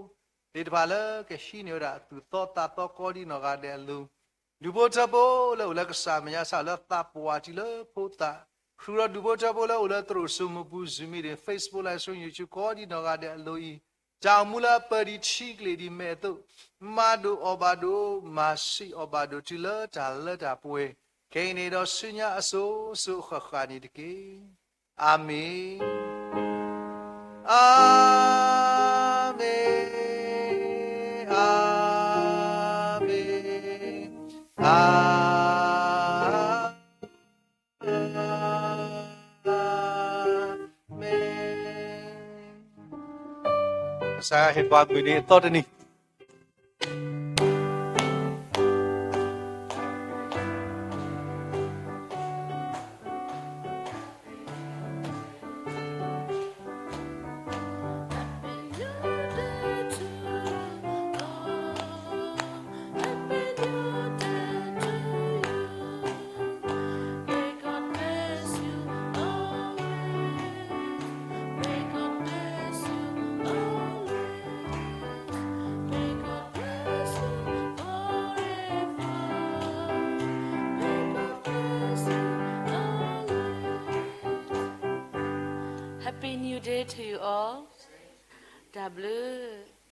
ဒီးပဖိသ့ၣ်တဖၣ်လၢကဟံးန့ၢ်ဝဲဒၣ်သူၣ်သီသးသီကိးဒ်နီၢ်ဂၤဒဲးအလိၤ, ဒူၣ်ဖိထၢဖိလၢအိၣ်လၢကစၢ်မဲာ်ညါ စးလၢသးပှၢ်တုၤလၢဖိသၣ်, ဃုာ်ဒီးဒူၣ်ဖိထၢဖိလၢအိၣ်လၢသရိာ်စိမိၢ်ပူၤ Zoom meeting, Facebook Live Stream, YouTube ကိးဒ်နီၢ်ဂၤဒဲးအလိၤအံၤ, တၢ်အိၣ်မူလၢအပၢၢ်ဒံးထံကျိၣ်ဒံးမဲာ်အသိး, မၤဒိၣ်အီၣ်ဘၣ်ဒိၣ်, မၤဆံးအီၣ်ဘၣ်ဒိၣ် တုၤလၢတၢ်လၢတၢ်ပှဲၤ, ခဲအံၤန့ၣ်ဒီးဆူညါအစိၤစိၤဃၣ်ဃၣ်န့ၣ်တက့ၢ်. အၤမ့ၣ်, အၤမ့ၣ်, အၤမ့ၣ်, အၤမ့ၣ်. ကစၢ်ယွၤဟ့ၣ်ပှၤမုၢ်နံၤအသီတနံၤ. Happy New Day to you all. တၢ်ဘျုး